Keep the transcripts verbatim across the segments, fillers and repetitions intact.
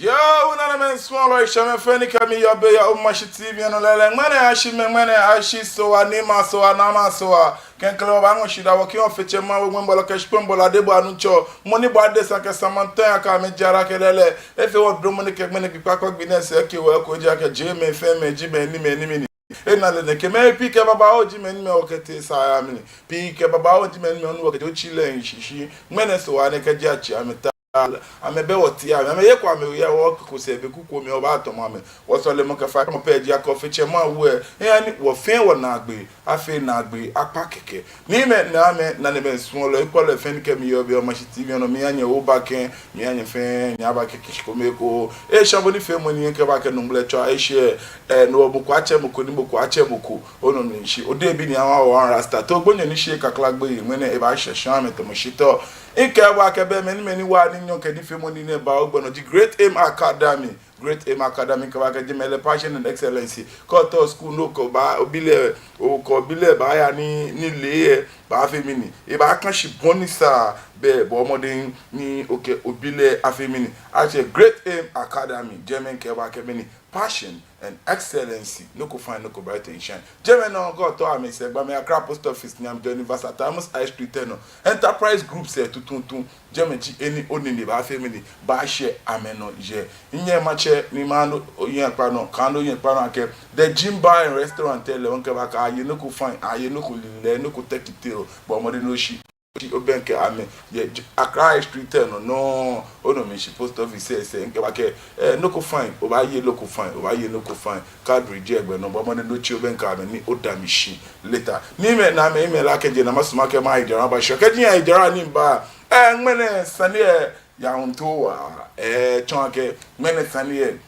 Yoo, wɔnanemɛi suɔlɔi, eshɛ mɛi fɛɛ ni kɛ mi yɔɔ biɛ yɛ Omashi T V nɔ lɛɛlɛŋ. Ŋmɛnɛ ashi mɛɛ, ŋmɛnɛ ashi Sohaa, ni ma Sohaa, na ma Sohaa. Klɛŋklɛŋ wɔbaaŋɔ shidaa wɔkɛha Ofe Tsɛ Mawu, Ŋwɛi Bɔlɔ kɛ Shikpɔŋ Bɔlɔ, Adebɔɔ Anutso, mɔ ni bɔ adesa kɛ sama tɔŋ ya kɛ amɛ jara kɛ lɛɛlɛŋ. Efee wɔ dromɔ ni kɛ ŋmɛnɛ gbi kpakpa gbi nɛɛ sɛɛ kɛ wɔ ko ja kɛ jɛmɛ fɛɛ mɛi ji mɛi ni mɛi ni mɛi ni. Ena lɛ nɛkɛ mɛi pii kɛ babaoo ji mɛi ni mɛi wɔkɛtee saa yɛ mli. Pii kɛ babaoo ji mɛi ni mɛi ni wɔkɛtee otsi lɛ shishi. Ŋmɛnɛ Sohaa nɛɛ kɛji atsi amɛta, amɛbɛ wɔteŋ, amɛ, amɛyeko amɛyɛ wɔ kɔkɔɔkɔ sɛɛ be kuku mli wɔbaato amɛ. Wɔsɔlemɔ kɛ faikpamɔ pɛ ji akɛ Ofe Tsɛ Mawu ɛ, eha ni wɔ fɛɛ wɔnaagbee afee naagbee kpakpa kɛkɛ. Ni mɛi, nanemɛi suɔlɔi, ekolɛ fɛɛ ni kɛ mi yɔɔ biɛ Omashi T V nɔ, miiha nyɛ obaakɛ, miiha nyɛ fɛɛ nyɛbaakɛ kɛ shi kome ekoŋŋ. Eshɛ bɔ ni fɛɛ mɔ ni nyɛkɛba kɛ nɔ ŋmlɛ tsɔ, eshɛ, eh, no mɔ ko atsɛ mɔ ko ni mɔ ko atsɛ mɔ ko. Onu mi shishi, odebi ni ama wɔ Rasta. Too gbonyo ni shi kakla gbeyei, ŋmɛnɛ ebaashɛ shia mɛi tamɔ shitɔ. Mikɛɛ bo akɛ bɛ mɛni mɛni wa ni nyɔ kɛ nifeemɔ nɛɛ ba ogbɛ nɔ ji Great Aim Academy. Great Aim Academy kɛba kɛ jɛmɛ lɛ Passion and Excellency. Kɛ otao school ni okɛ oba, obi lɛ, okɛ obi lɛ baaya ni, nilee lɛ baafee mɛni, ebaaka shi bɔ ni sa. Bɛ bɔɔ mɔdɛŋ ni okɛ obi lɛ afee mɛni, atsɛ Great Aim Academy. Jɛmɛ mikɛba kɛ mɛni, Passion and Excellency, nɔ ko fine, nɔ ko bright and shine. Jɛmɛ nɔ kɛ otao amɛsɛɛ, gba amɛ Accra Post Office ni amɛjɔɔ ni Vassar Thomas High Street lɛ nɔ. Enterprise Groups lɛ tuuntu. Jɛmɛ ji he ni onine baafee mɛni, baashɛ amɛnɔ yɛ. Minyɛ matsɛ ni maha ohiɛ kpa nɔ, kaha ohiɛ kpa nɔ akɛ The Gym Bar and Restaurant lɛ, wɔmiikɛɛ bo akɛ aye nɔ ko fine, aye nɔ ko lilɛi, nɔ ko tɛkitɛo, bɔɔ mɔdɛŋ ni oshi obɛŋkɛ amɛ yɛ J-, Accra High Street lɛ nɔ nɔŋŋ. Onu mi shishi, Post Office lɛ sɛɛ, mikɛɛ bo akɛ, eh, nɔ ko fine, obaaye nɔ ko fine, obaaye nɔ ko fine. Cadre ji egbɛ nɔ, bɔɔ mɔdɛŋ ni otsi obɛŋkɛ amɛ ni oda mi shi later. Ni mɛi, nanemɛi, mɛi lɛ kɛjɛ nɔ, masumɔ akɛ mahe jara maba shia. Kɛji miyahe jara ni miba, eh, ŋmɛnɛ sane lɛ, eh, ya ŋuntoo waa, eh, tsɔɔ akɛ ŋmɛnɛ sane lɛ,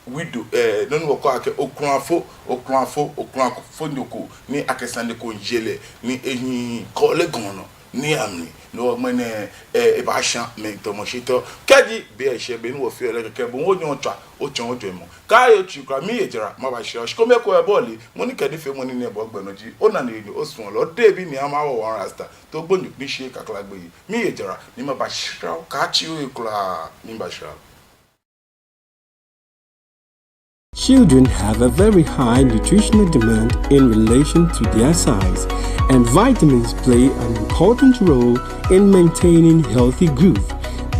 widow, eh, nɔ ni wɔkɛɔ akɛ okulafo, okulafo, okulafonyo ko ni akɛ sane ko miiye lɛ ni ehi Korle Gonno nɛɛ amli. No hewɔ ŋmɛnɛ, eh, ebaashã mɛi tamɔ shitɔ. Kɛji be lɛ shɛ, be ni wɔfeɔ lɛ kɛkɛ, bo hu onyɛ otswa, otsɔɔ ojwɛŋmɔ. Kaaye otsui kwraa, mihe jara maba shia. Shi kome ekoŋŋ, eh, bɔle, mɔ ni kɛ nifeemɔ nɛɛ ba ogbɛ nɔ ji onaanyo, osuɔlɔ, odebi ni ama wɔ One Rasta. Too gbonyo ni shi kakla gbeyei. Mihe jara ni maba shia, kaatsi ohe kwraa, miba shia. Children have a very high nutritional demand in relation to their size, and vitamins play an important role in maintaining healthy growth.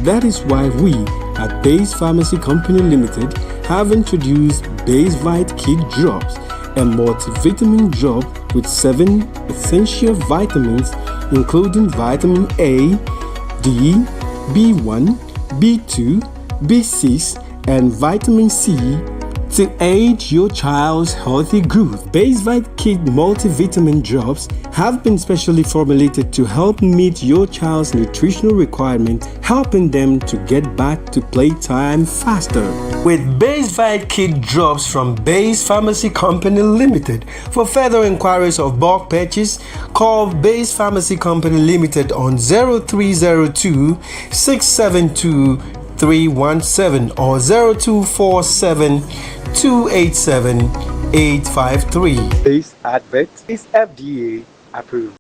That is why we at Base Pharmacy Company Limited have introduced Basevite Kid Drops, a multivitamin drop with seven essential vitamins, including vitamin A, D, B one, B two, B six, and vitamin C to aid your child's healthy growth. Basevite Kid Multivitamin Drops have been specially formulated to help meet your child's nutritional requirement, helping them to get back to playtime faster. With Basevite Kid Drops from Base Pharmacy Company Limited, for further inquiries of bulk purchase, call Base Pharmacy Company Limited on zero three zero two, six seven two, three one seven or zero two four seven, two eight seven, eight five three. This advert is F D A approved.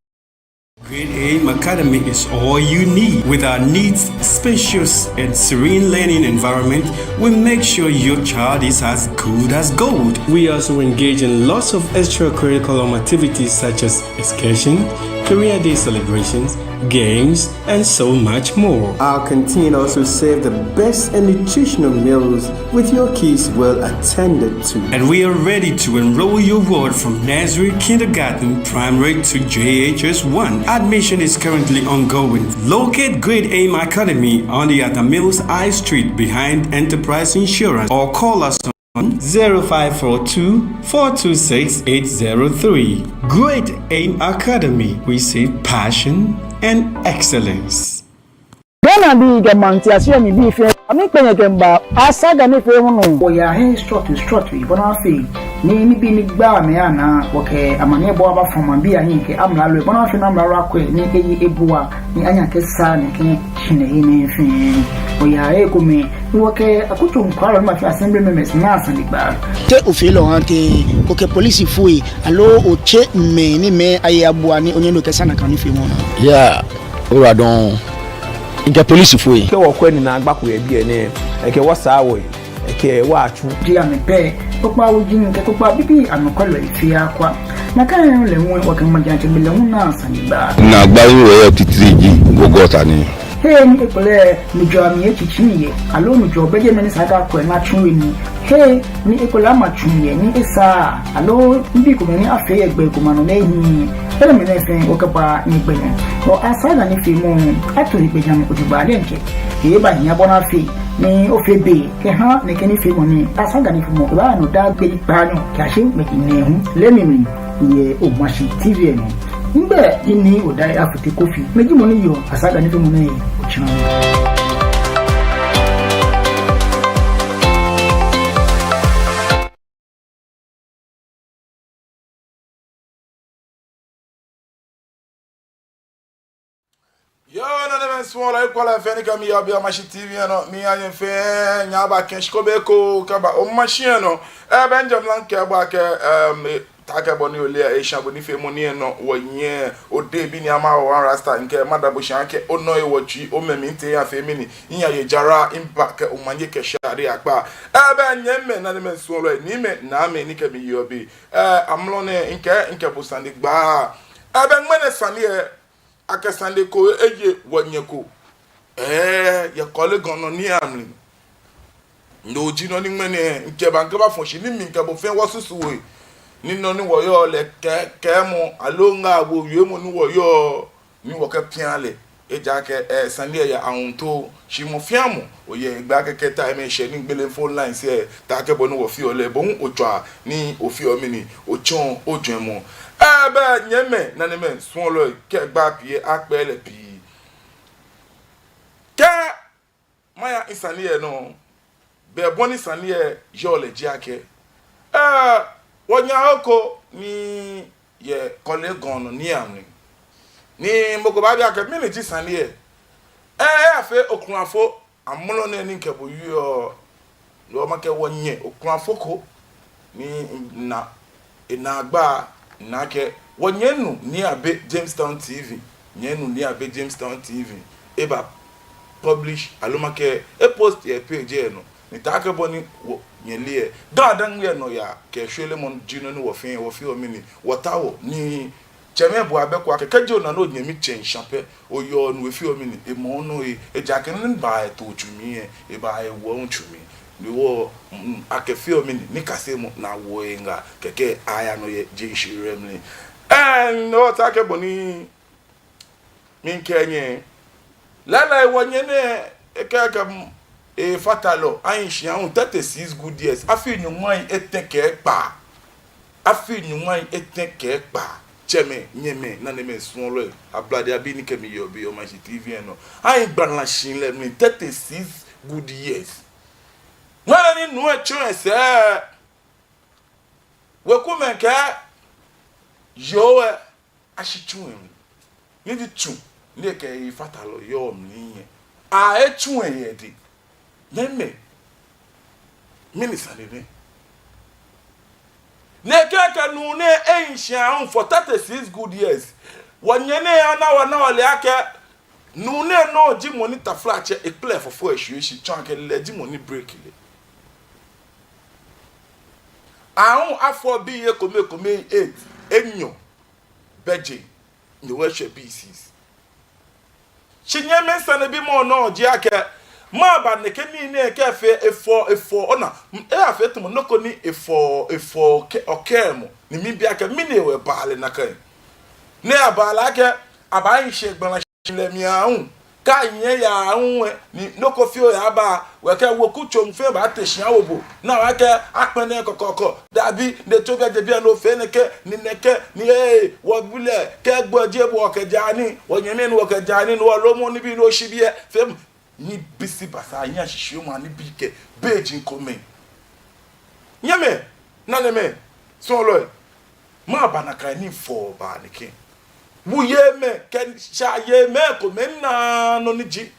Great Aim Academy is all you need. With our neat, spacious, and serene learning environment, we make sure your child is as good as gold. We also engage in lots of extracurriculum activities such as excursion, career day celebrations, games, and so much more. Our canteen also serve the best and nutritional meals with your kids well attended to. And we are ready to enroll your ward from nursery, kindergarten, primary to J H S one. Admission is currently ongoing. Locate Great Aim Academy on the Atta Mills High Street behind Enterprise Insurance or call us on zero five four two, four two six, eight zero three. Great Aim Academy, we say passion and excellence. Ghanabii kɛ maŋtiase mli bii fɛɛ, amɛkpee nyɛ kɛmiiba Asaga nifeemɔ nɔ. Wɔyaa he srɔtoi srɔtoi bɔ ni afee ni nibii ni gbaa mɛi anaa, wɔkɛ amaniɛbɔɔ abafɔ maŋbii ahiɛ kɛ amralo, bɔ ni afee ni amralo akwɛ ni eye ebua ni anyɛ akɛsaa nɛkɛ shihilɛi nɛɛ fɛɛ. Wɔyaa he kome ni wɔkɛ akutso nɔkwɛlɔi ni ma fɛɛ, assembly members, naa sanegbaa. Te ofeɔ lɛ ohaa tɛŋŋ, okɛ polisifoi aloo otsɛ mɛi ni amɛye abua ni onyɛ ni okɛsaa nakai nifeemɔ nɛɛ? Yeah, ora dɔŋŋ. Mikɛ polisifoi. Kɛ wɔkwɛ ni naagba ko yɛ biɛ nɛɛ, ekɛ wɔ saa wɔyi, ekɛ wɔ atsu. Ji amɛ pɛ, kpokpaa wuji kɛ kpokpaa bibii anɔkwɛlɔi fɛɛ akwa. Nakai nɔŋŋ lɛ hu wɔkɛ maŋtsɛmɛi lɛ hu naa sanegbaa. Naagbai ni wɔyɔɔ titri ji Gɔgɔta ni. Hei ni ekpɛlɛ nujɔɔ amli etsitsi yɛ, aloo nujɔɔ bɛ jɛmɛ ni sa akɛ akwɛ ni atsu he nii. Hei ni ekpɛlɛ ama tsu yɛ ni esaaa, aloo nibii komɛi ni afee yɛ gbɛ ko ma nɔ ni ehiii. Enɛɛmɛi fɛɛ wɔkɛbaa nyɛgbɛ nɔ. Wɔ Asaga nifeemɔ ato hegbɛ jɛmɛ ojogbaŋŋ diɛŋtsɛ. Ebaahi abɔ naa fɛɛ ni ofee be kɛha nɛkɛ nifeemɔ nɛɛ. Asaga nifeemɔ ebaaya nɔ daa gbi kpaanyɔ kɛyashi ŋmɛji nɛɛhu lɛ mli yɛ Omashi T V lɛ nɔ. Migbɛi ji Nii Odai Afotey Kofi. Mi ji mɔ ni yɔɔ Asaga nifeemɔ nɛɛ otsiaŋ. Yoo, nanemɛi suɔlɔi, ekolɛ fɛɛ ni kɛ mi yɔɔ biɛ Omashi T V lɛ nɔ, miiŋa nyɛ fɛɛ nyɛba kɛ shi ko be ko kɛba Omashi lɛ nɔ. Ɛɛ, bɛ mijɛ mla mikɛɛ bo akɛ, ɛm, e, taakɛ bɔ ni ole lɛ, eshã bo nifeemɔ nɛɛ nɔ, wɔnyɛ Odehe bi ni ama wɔ One Rasta, mikɛɛ mada bo shi akɛ onɔ ewɔ tsui, omɛ mi mitee yafee mɛni, miyaye jara, miba kɛ omanye kɛ shade akpa. Ɛɛ, bɛ nyɛmɛi, nanemɛi suɔlɔi, niimɛi, naamɛi ni kɛ mi yɔɔ biɛ, ɛɛ, amrɔ nɛɛ, mikɛɛ, mikɛ bo sanegbaa. Ɛɛ, bɛ ŋmɛnɛ sane lɛ, akɛ sane ko eye wɔnyɛ ko. Ɛɛ, yɛ Korle Gonno nii amli. No ji nɔ ni ŋmɛnɛ mikɛba, mikɛbafɔ shi ni mi kɛ bo fɛɛ wɔsusu he. Ni nɔ ni wɔyɔɔ lɛ kɛ, kɛɛmɔ, aloo ŋaawoo wiemɔ ni wɔyɔɔ, ni wɔkɛpiaŋ lɛ. Ejaakɛ, ɛɛ, sane lɛ yɛ awuŋtoo. Shi mɔ fɛɛ mɔ, oyɛ hegbɛ akɛ kɛ time lɛ shɛ ni migbele phone lines lɛ, taakɛ bɔ ni wɔfeɔ lɛ, bo hu otswa ni ofeɔ mɛni, otsɔɔ ojwɛŋmɔ. Ɛɛ, bɛ nyɛmɛi, nanemɛi suɔlɔi, kɛ gbaa pii lɛ, akpɛlɛ pii. Kɛ maya misane lɛ nɔ, bɛ bɔ ni sane lɛ yɔɔ lɛ ji akɛ, ɛɛ, wɔnyɛmi ko ni yɛ Korle Gonno nii amli. Ni mɔ ko baabi akɛ mɛni ji sane lɛ. Ɛɛ, eyafee okulafo, amrɔ nɛɛ ni mikɛ bo wieɔ, no makɛɛ wɔnyɛ okulafo ko ni mina enaagba, mina akɛ wɔnyɛmi nuu Nii Abe Jamestown T V, nyɛmi nuu Nii Abe Jamestown T V, eba publish, aloo makɛɛ epost yɛ page lɛ nɔ, ni taakɛ bɔ ni wɔnyɛ lɛ lɛ, Ga-Dangme lɛ nɔyaa kɛ shwelemɔ ji nɔ ni wɔ fɛɛ, wɔfeɔ mɛni, wɔtaoɔ ni tsɛmɛi bu abɛ ko akɛ kɛji ona ni onyɛmi tsɛ ŋshã pɛ, oyɔɔ nuu efeɔ mɛni, emɔɔ nɔ lɛ, ejaakɛ nɔ ni baa etsu mli lɛ, ebaa ewɔ tsu mli. Ni wɔ, mm, akɛfeɔ mɛni, nikasemɔ ni awoɔ eŋa, kɛkɛ aya nɔ yɛ jeŋ shihilɛ mli. Ɛɛ, no taakɛ bɔ ni mikɛɛ nyɛ. Lɛɛlɛŋ wɔnyɛ nɛɛ, ekɛɛ akɛ, mm, efatalɔ, ahi shi aahu thirty-six good years, afii nyɔŋmai etɛ kɛ ekpaa. Afii nyɔŋmai etɛ kɛ ekpaa. Tsɛmɛi, nyɛmɛi, nanemɛi suɔlɔi, ablade abii ni kɛ mi yɔɔ biɛ Omashi T V lɛ nɔ, ahi gbalashihilɛ mli thirty-six good years. Ŋmɛnɛ ni nuu lɛ tsɔ esɛɛ, wekumɛi kɛɛ yoo lɛ ashi tsu lɛ mli. Ni ji tsu ni ekɛ efatalɔ yɔɔ mli lɛ, aa, etsu lɛ yɛ edɛŋ. Mɛni, mɛni sane nɛ? Ni ekɛɛ akɛ nuu nɛɛ ehi shi aahu for thirty-six good years. Wɔnyɛ nɛɛ ana wɔ, ana wɔle akɛ nuu nɛɛ nɔŋŋ ji mɔ ni taflatsɛ ekpɛlɛ fɔfɔi eshwie shi, tsɔɔ akɛ lɛ ji mɔ ni break lɛ. Aahu afɔ bii ekome ekome eight, enyɔ bɛ jeŋ, ni wɔshɛ bii six. Shi nyɛmɛi, sanebimɔ nɔŋŋ ji akɛ, mɛɛba nɛkɛ nii nɛɛ kɛ efee, efɔ, efɔ, ona, m-, eyafee tamɔ nɔ ko ni efɔ, efɔ kɛ, okɛɛmɔ, ni mibi akɛ mɛni hewɔ ebaa lɛ nakai. Ni abaa lɛ akɛ, abaahi shi gbalashihilɛ mli aahu, kɛ ahi lɛ aahu lɛ, ni nɔ ko fioo yaaba, wɔkɛ weku tsoŋ fɛɛ baate shi awo bo, ni awo akɛ akpɛlɛ kɔkɔɔkɔ, dabi, ni tso biɛ jɛ biɛ ni ofee nɛkɛ, ni nɛkɛ, ni ee, wɔbi lɛ, kɛ gbɔ je bo wɔkɛjaa nii, wɔnyɛmi ni wɔkɛjaa nii, ni wɔlomɔ nibii ni oshi biɛ, fɛɛ, ni bisi basa, ni ashishiumɔ, ni bi kɛ, beji komɛi. Nyɛmɛi, nanemɛi, suɔlɔi, mɛɛba nakai nii fɔɔ baa nɛkɛ. Wuoyimɛi, kɛ shaayeimɛi komɛi naaa nɔ ni ji.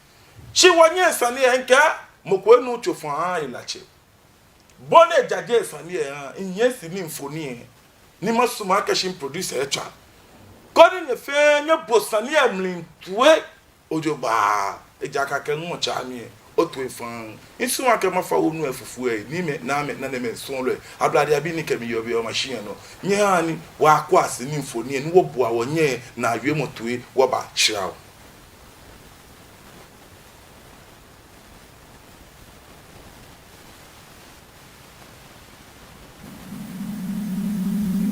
Shi wɔnyɛ sane lɛ, mikɛɛ, mɔ ko enuuu tsofa eha helatsɛ. Bɔ ni ejaje sane lɛ ha, minyɛ sini mfoniri lɛ, ni masumɔ akɛ shi mi producer lɛ atswa, koni nyɛ fɛɛ nyɛbo sane lɛ mli toi jogbaŋŋ. Ejaakɛ ŋmɔ tsa mi ɛ, otu efan. Nsuma kɛ mafa wo nu ɛ fufu ɛ, ni mɛ, na mɛ, na ne mɛ nsuɔlɔ ɛ. Ablade abii ni kɛ mi yɔɔ biɛ yɔɔ machine ɛ nɔ. Nyɛhaa ni wɔkwɛ sini mfoniri ɛ, ni wɔbua wɔnyɛ na wiemɔ toi wɔbatsirɛ wɔ.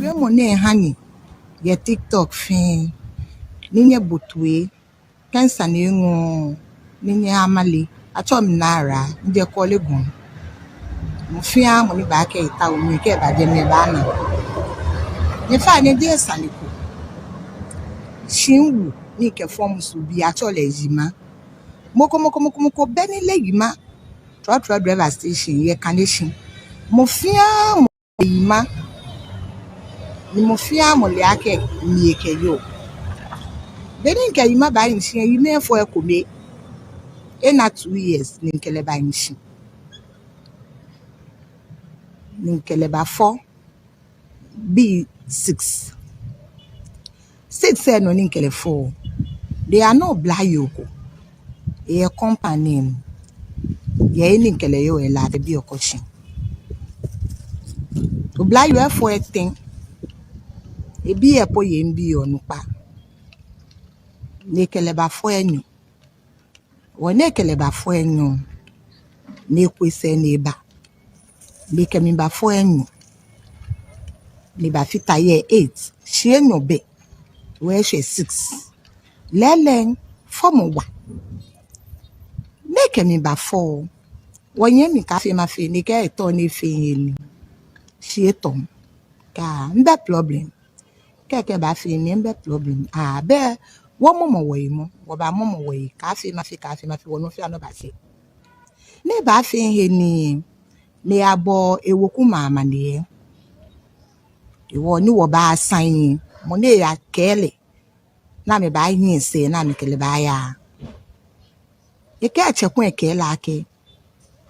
Wiemɔ nɛɛ ha ni yɛ TikTok fɛɛ, ni nyɛbo toi, kɛ esa ni eŋɔɔ, ni nyɛha male, atsɛɔ mi Nara, mijɛ Korle Gonno. Mɔ fɛɛ mɔ ni baakɛɛ etao mi, kɛ eba jɛmɛ ebaana. Nyɛfɛɛ nyɛjie sane ko. Shi wu ni kɛ fɔɔ musu bii atsɛɔ lɛ Yima. Mɔ ko, mɔ ko, mɔ ko, mɔ ko bɛ ni leee Yima. Trɔtrɔ driver station yɛ Kaneshie. Mɔ fɛɛ mɔ Yima. Ni mɔ fɛɛ mɔ le akɛ mi ekɛ yoo. Be ni mikɛ Yima bahi shi ɛ, Yima efɔ ekome. Ena two years ni mikɛ lɛ bahi shi. Ni mikɛ lɛ bafɔ bii six. Six ɛ nɔ ni mikɛ lɛ fɔ. Lɛ anɔ oblayoo ko. Eyɛ company mli. Yɛ he ni mikɛ lɛ yɔɔ ɛ, lɛ atɛ biɛ oko shi. Oblayoo ɛ fɔ etɛ. Ebii ɛ po yɛ mibii onukpa. Ni ekɛ lɛ bafɔ enyɔ. Wɔ ni ekɛ lɛ bafɔ enyɔ, ni eku esɛɛ ni eba. Ni ekɛ mi bafɔ enyɔ. Ni ebafite yɛ eight. Shi enyɔ bɛ. Wɔ eshwɛ six. Lɛɛlɛŋ, fɔmɔ wa. Ni ekɛ mi bafɔ. Wɔnyɛmi kaafee mafee, ni ekɛɛ etɔ ni efee he nii. Shi etɔ. Kaa, mibɛ problem. Kɛkɛ baafee ni mibɛ problem. Aa, bɛ wɔmɔmɔ wɔyi mɔ, wɔbamɔmɔ wɔyi, kaafee mafee, kaafee mafee, wɔnɔ fɛɛ nɔ baafee. Ni ebaafee he nii, ni eyabɔ eweku amaniɛ. Ewɔ ni wɔbasaa yi, mɔ ni eyakɛɛ lɛ, ni amɛbaanyiɛ sɛɛ, ni amɛkɛ lɛ baaya. Ekɛɛ atsɛkwɛ ekɛɛ lɛ akɛ,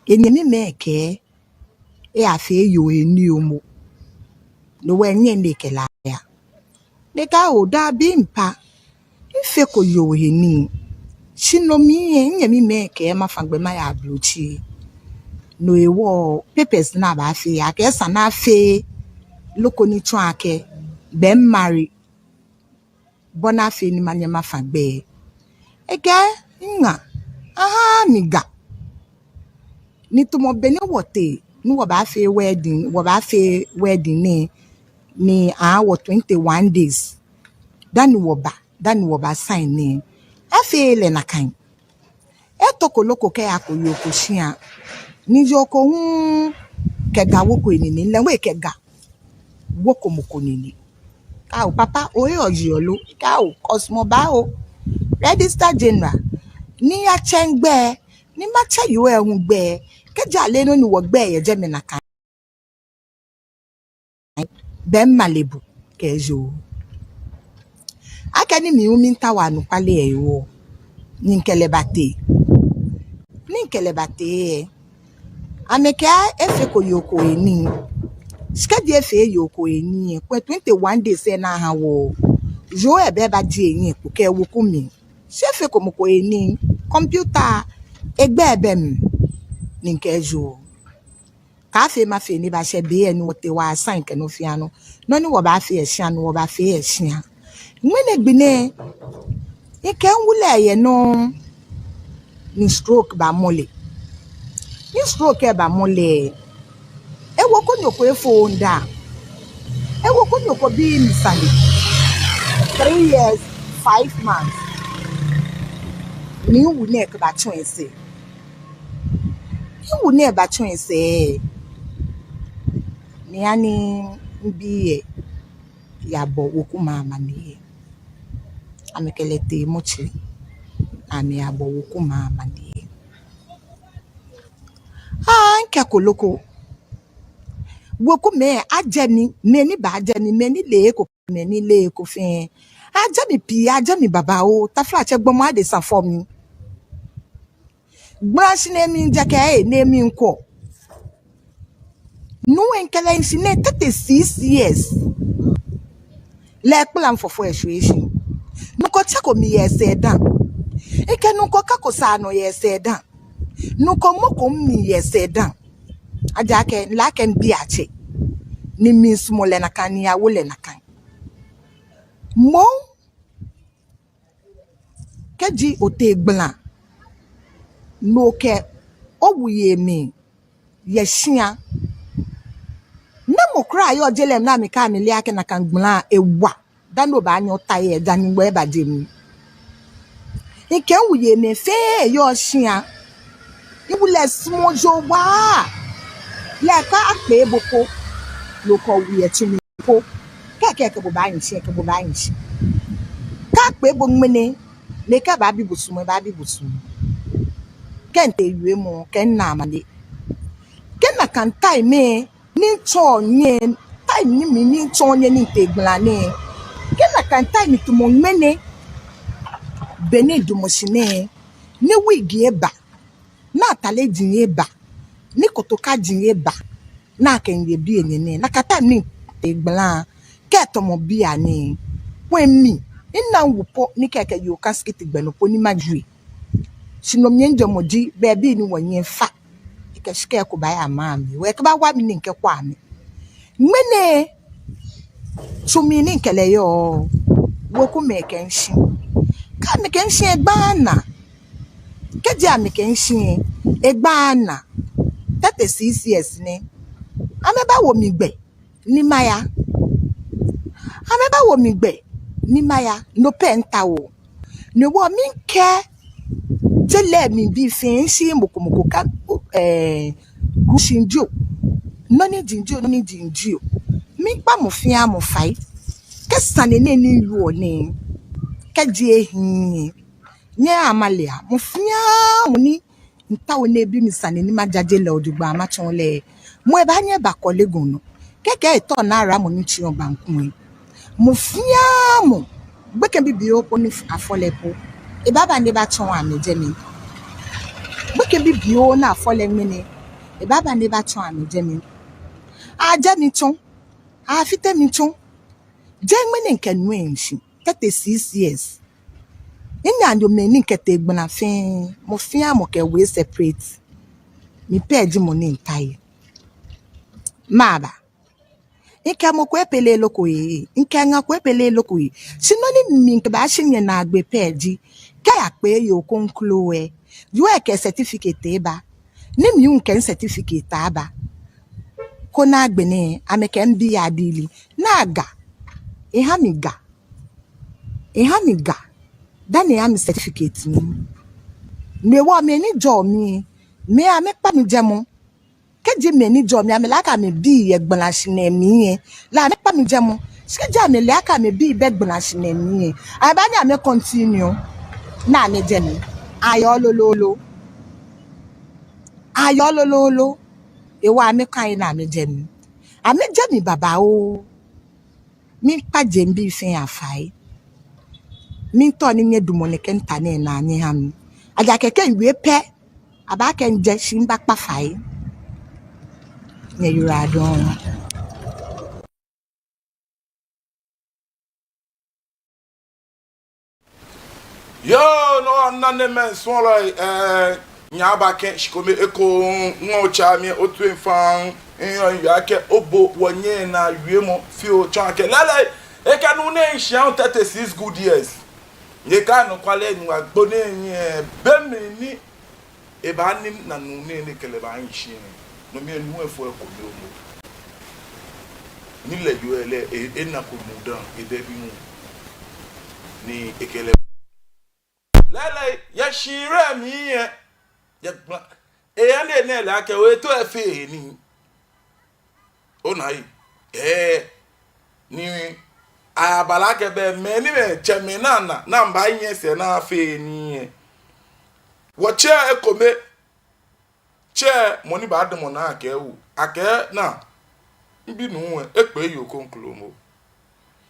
enyɛmimɛi kɛɛ, eyafee yoo he nii momo. No hewɔ enyɛ ni ekɛ lɛ aya. Ni ekɛɛ oo, daabi mpa, mifeko yoo he nii. Shi no mli ɛ, minyɛmimɛi kɛɛ mafa gbɛ maya ablotsiri. No hewɔ papers ni abaafee, akɛ esa ni afee loko ni tsɔɔ akɛ, bɛ mi marry. Bɔ ni afee ni manyɛ mafa gbɛ. Ekɛɛ, miŋa, aha mi ga. Ni tamɔ bɔ ni wɔtee, ni wɔbaafee wedding, wɔbaafee wedding nɛɛ, ni aha wɔ twenty-one days. Dani wɔba, dani wɔbasaa nɛɛ. Afee lɛ nakai. Etoko loko kɛyako yoo ko shia. Ni yoo ko hu kɛ ga woko enine, lɛ hu ekɛ ga woko mɔ ko nine. Ekɛɛ oo papa, ohe oji olo. Ekɛɛ oo, kɔsmɔ ba oo. Registrar General, ni yatsɛ migbɛi, ni matsɛ yoo lɛ hu gbɛi. Kɛji ale nɔ ni wɔgbɛi yɛ jɛmɛ nakai. Bɛ mi male bo kɛ yoo. Akɛni mi hu miitao anɔkwale lɛ hewɔ, ni mikɛ lɛ batee. Ni mikɛ lɛ batee lɛ, amɛkɛɛ efeko yoo ko he nii. Shi kɛji efee yoo ko he nii lɛ, kwɛ twenty-one days lɛ ni aha wɔ. Yoo lɛ bɛ baje ehiɛ kpo kɛ eweku mli. Shi efeko mɔ ko he nii, computer, egbɛi bɛ mli, ni mikɛɛ yoo. Kaafee mafee ni ebashɛ be lɛ ni wɔtee wɔyasaa kɛ nɔ fɛɛ nɔ. Nɔ ni wɔbaafee yɛ shia, no wɔbaafee yɛ shia. Ŋmɛnɛ gbi nɛɛ, mikɛ miwu lɛ yɛ nɔ, ni stroke bamɔ lɛ. Ni stroke lɛ bamɔ lɛ, ewekunyo ko efo nda. Ewekunyo ko bi mi sane. Three years, five months. Ni miwu nɛɛ kɛbatsɔ esɛɛ. Miwu nɛɛ batsɔ esɛɛ. Ni ani mibii lɛ yabɔ wekumɛi amaniɛ. Amɛkɛ lɛ tee mortuary. Amɛyabɔ wekumɛi amaniɛ. Aa, mikɛɛ koloko. Wekumɛi ajɛ mi, mɛi ni baajɛ mi, mɛi ni le eko, mɛi ni leee eko fɛɛ. Ajɛ mi pii, ajɛ mi babaoo, taflatsɛ gbɔmɔ adesa fɔ mi. Gbala shi ni miijɛ kɛ, ni miikwɔ. Nuu lɛ mikɛ lɛ hi shi nɛɛ thirty-six years. Lɛ ekpala mifɔfɔi eshwie shi. Nɔ ko tsɛko mi yɛ esɛɛ dã. Ekɛɛ nuu ko kã ko saa nɔ yɛ esɛɛ dã. Nuu ko mɔ ko mli yɛ esɛɛ dã. Ejaakɛ mile akɛ mibi atsɛ. Ni misumɔɔ lɛ nakai, ni awo lɛ nakai. Moŋ kɛji otee gbala, ni okɛ owuyei mli yɛ shia. Namɔ kwraa yɔɔ je lɛ mli ni amɛkɛɛ amɛle akɛ nakai gbala ewa, dani obaanyɛ ota yɛ ja ni gbɔ eba je mli? Ekɛɛ owuyei mli fɛɛ yɔɔ shia. Ewu lɛ sumɔɔ yoo waa. Lɛ kɛ akpee bo ko, loo kɛ owu yɛ tsu mli ko, kɛkɛ ekɛ bo baahi shi, ekɛ bo baahi shi. Kɛ akpee bo ŋmɛnɛ, ni ekɛɛ ebaabi bo sumɔ, ebaabi bo sumɔ. Kɛ mitee wiemɔ, kɛ mina amane. Kɛ nakai time ni mitsɔ nyɛ, time ni mi, mitsɔ nyɛ ni mitee gbala nɛɛ. Kɛ nakai time tamɔ ŋmɛnɛ, be ni midamɔ shi nɛɛ, ni wig eba, ni atade ji eba, ni kotoka ji eba, ni akɛ miye biɛ nɛɛ nɛɛ, nakai time ni mitee gbala, kɛ tamɔ bianɛ, kwɛ mi, mina miwu po ni kɛkɛ yoo kã skit gbɛ nɔ po ni majie. Shi no mli mijwɛŋmɔ ji, bɛ bii ni wɔnyɛ fa, ekɛ shika ko baaya maŋ mli, wɔ ekɛbaawa mi ni mikɛkwɛ amɛ. Ŋmɛnɛ, tsu mli ni mikɛ lɛ yɔɔ, weku amɛkɛ mishi. Kɛ amɛkɛ mishi egbaa naa. Kɛji amɛkɛ mishi egbaa naa, thirty-six years nɛ, amɛbaawo mi gbɛ ni maya. Amɛbaawo mi gbɛ ni maya, no pɛ mitaoɔ. Ni wɔ mikɛ je lɛ mli bii fɛɛ, mishi mɔ ko mɔ ko kã, eh, kushi jio, nɔ ni ji jio, nɔ ni ji jio. Miikpa mɔ fɛɛ mɔ fai. Kɛ sane nɛɛ ni yɔɔ nɛɛ, kɛji ehi, nyɛhaa malea, mɔ fɛɛ mɔ ni mitao ni ebi mi sane ni majaje lɛ ojogbaŋŋ matsɔɔ lɛ, mɔ ebaanyɛ eba Korle Gonno. Kɛkɛ etao naira mɔ ni tsiɔ banku lɛ. Mɔ fɛɛ mɔ, gbekɛ bibioo po ni afɔ lɛ po, ebaaba ni ebatsɔɔ amɛ jɛmɛ. Gbekɛ bibioo ni afɔ lɛ ŋmɛnɛ, ebaaba ni ebatsɔɔ amɛ jɛmɛ. Ajɛ mi tsɔ, afite mi tsɔ. Jeee ŋmɛnɛ mikɛ nu lɛ hi shi, thirty-six years. Minanemɛi ni mikɛtee gbala fɛɛ, mɔ fɛɛ mɔ kɛ ewe separate. Mi pɛ ji mɔ ni mitai. Maba. Mikɛ mɔ ko epeleee loko ee, mikɛ ŋa ko epeleee loko ee. Shi nɔ ni mikɛbaashi nyɛ naagbee pɛ ji, kɛ akpee yoo kroko lɛ, yoo lɛ kɛ certificate eba. Ni mi hu mikɛ certificate aba. Koni agbɛnɛ, amɛkɛ mibi adili. Naa ga. Eha mi ga. Eha mi ga dani eha mi certificate nɛɛ. Ni wɔ mɛi ni jɔɔ mi, mɛi amɛkpa mi jɛmɔ. Kɛji mɛi ni jɔɔ mi, amɛle akɛ amɛbii yɛ gbalashihilɛ mli lɛ, la amɛkpa mi jɛmɔ. Shi kɛji amɛle akɛ amɛbii bɛ gbalashihilɛ mli lɛ, amɛbaanyɛ amɛ continue ni amɛjɛ mli. Ayɔɔ lolo lolo. Ayɔɔ lolo lolo. Ewa amɛkane ni amɛjɛ mli. Amɛjɛ mli babaoo. Miikpa jeŋbii fɛɛ afai. Miitao ni nyɛdamɔ nɛkɛ mita nɛɛ naa nyɛha mi. Ejaakɛ kɛ miwie pɛ, abaakɛɛ mijɛ shi mibakpa fai. Nyɛyiwaladɔŋŋ. Yoo, no minanemɛi suɔlɔi, eh, nyɛbakɛ shikome eko ŋɔ tsa mi otu efaŋ, nyɔ ya kɛ obo wɔnyɛ naa wiemɔ fioo tsɔɔ akɛ lɛɛlɛŋ, ekɛ nuu nɛɛ shia thirty-six good years. Nyɛkanu kwale nu agbo nɛɛ nyɛ be mli ni ebaahi ni nuu nɛɛ ni ekɛ lɛ baahi shi. No mli nuu lɛ fɔ eko mli omo. Ni lɛ yoo lɛ, e, enako nuu dã, ebɛ bi hu. Ni ekɛ lɛ. Lɛɛlɛŋ, yɛ shihilɛ mli lɛ, yɛ gbala. Eya ni enɛ lɛ akɛ, oye to efee nii. Ona yi. Ee, ni abala kɛ be mɛi ni mɛi tsɛmɛi naa naa, naa mba nyɛ sɛɛ naa fee nii lɛ. Wɔtsɛ ekome, tsɛ mɔ ni baadamɔ naa akɛ ewu, akɛ naa, mibi nuu lɛ, ekpee yoo kroko momo.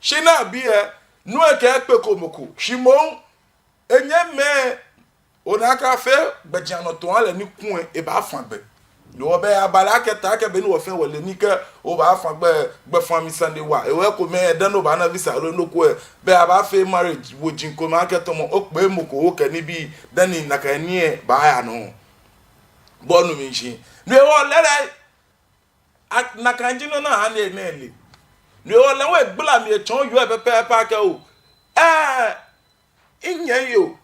Shi naa bi lɛ, nuu lɛ kɛɛ ekpeeko mɔ ko, shi moŋ, enyɛmimɛi, ona akɛ afee gbɛjianɔtoo aha lɛ ni kulɛ ebaafã gbɛ. Ni wɔbɛ abalɛ akɛ taakɛ be ni wɔfɛɛ wɔle ni kɛ obaafã gbɛ, gbɛfãmi sane wa. Hewɔ ekomɛi dani obaana visa loo nɔ ko lɛ, belɛ abaafee marriage woji komɛi akɛ tamɔ okpee mɔ ko okɛ nibii dani nakai nii lɛ baaya nɔ. Bo onu mishishi? No hewɔ lɛɛlɛŋ, a, nakai ji nɔ ni ha ni enɛ le. No hewɔ lɛ egbala mli etsɔɔ yoo lɛ pɛpɛɛpɛ akɛ oo, ɛɛ, minyɛmi yoo,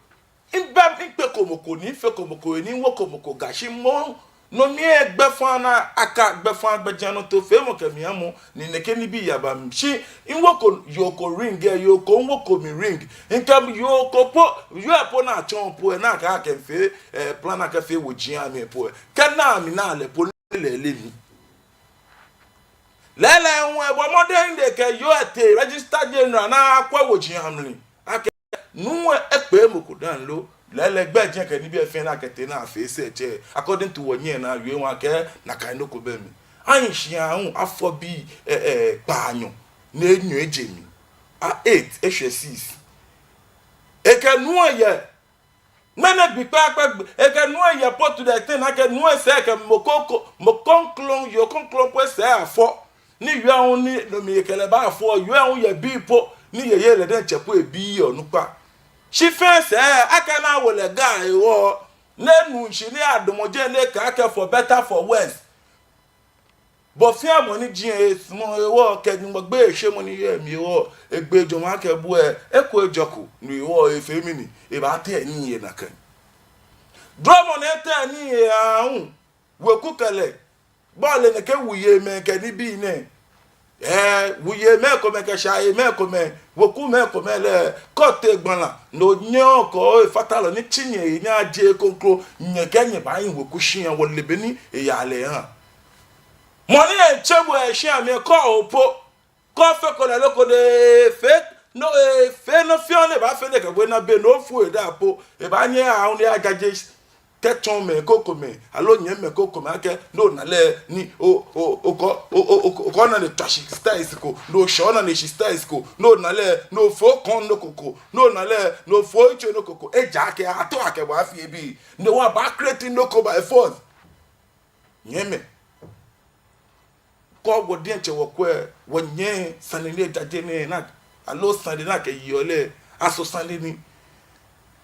mibɛ, mikpeko mɔ ko ni mifeko mɔ ko he ni miwoko mɔ ko ga shi moŋ no mli lɛ gbɛfãa ni aka gbɛfãa gbɛjianɔtoo feemɔ kɛ mi amɔ ni nɛkɛ nibii yaba mli. Shi miwoko yoo ko ring lɛ, yoo ko miwoko mi ring. Mikɛ yoo ko po, yoo lɛ po ni atsɔɔ po lɛ, ni akɛɛ akɛ mifee, ɛɛ, plan akɛfee woji ahã mi po lɛ, kɛ mina mina lɛ po lɛ, lɛ leee mi. Lɛɛlɛŋ hu ebɔ mɔdɛŋ ni ekɛ yoo lɛ tee Registrar General ni akwɛ woji amli akɛ nuu lɛ ekpee mɔ ko dã lo. Lɛɛlɛŋ gbɛjianɔ kɛ nibii lɛ fɛɛ ni akɛtee ni afee search lɛ, according to wɔnyɛ ni awie wɔ akɛ nakai nɔ ko bɛ mli. Ahi shi aahu afɔ bii, ɛɛ, ɛɛ, kpaanyɔ ni enyɔ eje mli. A eight eshwɛ six. Ekɛ nuu lɛ yɛ Ŋmɛnɛ gbi kpakpa gbi, ekɛ nuu lɛ yɛ po to the extent akɛ nuu lɛ sɛɛ kɛ mɔ kroko, mɔ kroko, yoo kroko po sɛɛ afɔ. Ni yoo lɛ hu ni no mli ekɛ lɛ baafɔ, yoo lɛ hu yɛ bii po, ni yeye lɛ diɛŋtsɛ po ebii yɛ onukpa. Shi fɛɛ sɛɛ, akɛ ni awo lɛ ga hewɔ, ni enu shishi ni adamɔ jɛi ni ekɛɛ akɛ for better for worse. Bɔ fɛɛ bɔ ni ji lɛ, esumɔɔ hewɔ kɛ Nyɔŋmɔ gbeyeishemɔ ni yɔɔ emli hewɔ, egbee jɔɔmɔ akɛ bo lɛ, eko ejɔko, no hewɔ efee mɛni, ebaatee nii yɛ nakai. Dromɔ ni etee nii yɛ aahu, weku kɛ lɛ, bo ole nɛkɛ wuyeimɛi kɛ nibii nɛɛ. Ɛɛ, wuyeimɛi komɛi kɛ shaayemɛi komɛi, wekumɛi komɛi lɛ, kɛ otee gbala, ni onyɛ okɔ efatalɔ ni tsi nyɛhe ni aje kroko, nyɛkɛ nyɛbaahi weku shia, wɔle bɔ ni eyaa lɛ ehã. Mɔ ni etsɛ bo yɛ shia mli kɔ opo, kɔ ofeko lɛ nɔ ko ni efee, nɔ, efee nɔ fɛɛ nɔ ni ebaafee ni ekɛ bo ana be ni ofo eda po, ebaanyɛ aahu ni ajaje kɛtsɔɔ mɛi krokomɛi, aloo nyɛmimɛi krokomɛi akɛ, ni ona lɛ ni o, o, okɔ, o, o, o, okɔ ona ni etswa shi styles ko, ni oshɛ ona ni eshi styles ko, ni ona lɛ ni ofo kɔŋ nɔ ko ko, ni ona lɛ ni ofo itsui nɔ ko ko, ejaakɛ ato akɛ bo afee bii, ni wɔbaa create nɔ ko by force. Nyɛmimɛi, kɛ wɔ diɛŋtsɛ wɔkwɛ, wɔnyɛ sane ni ejaje nɛɛ naa, aloo sane ni akɛyeɔ lɛ, aso sane ni.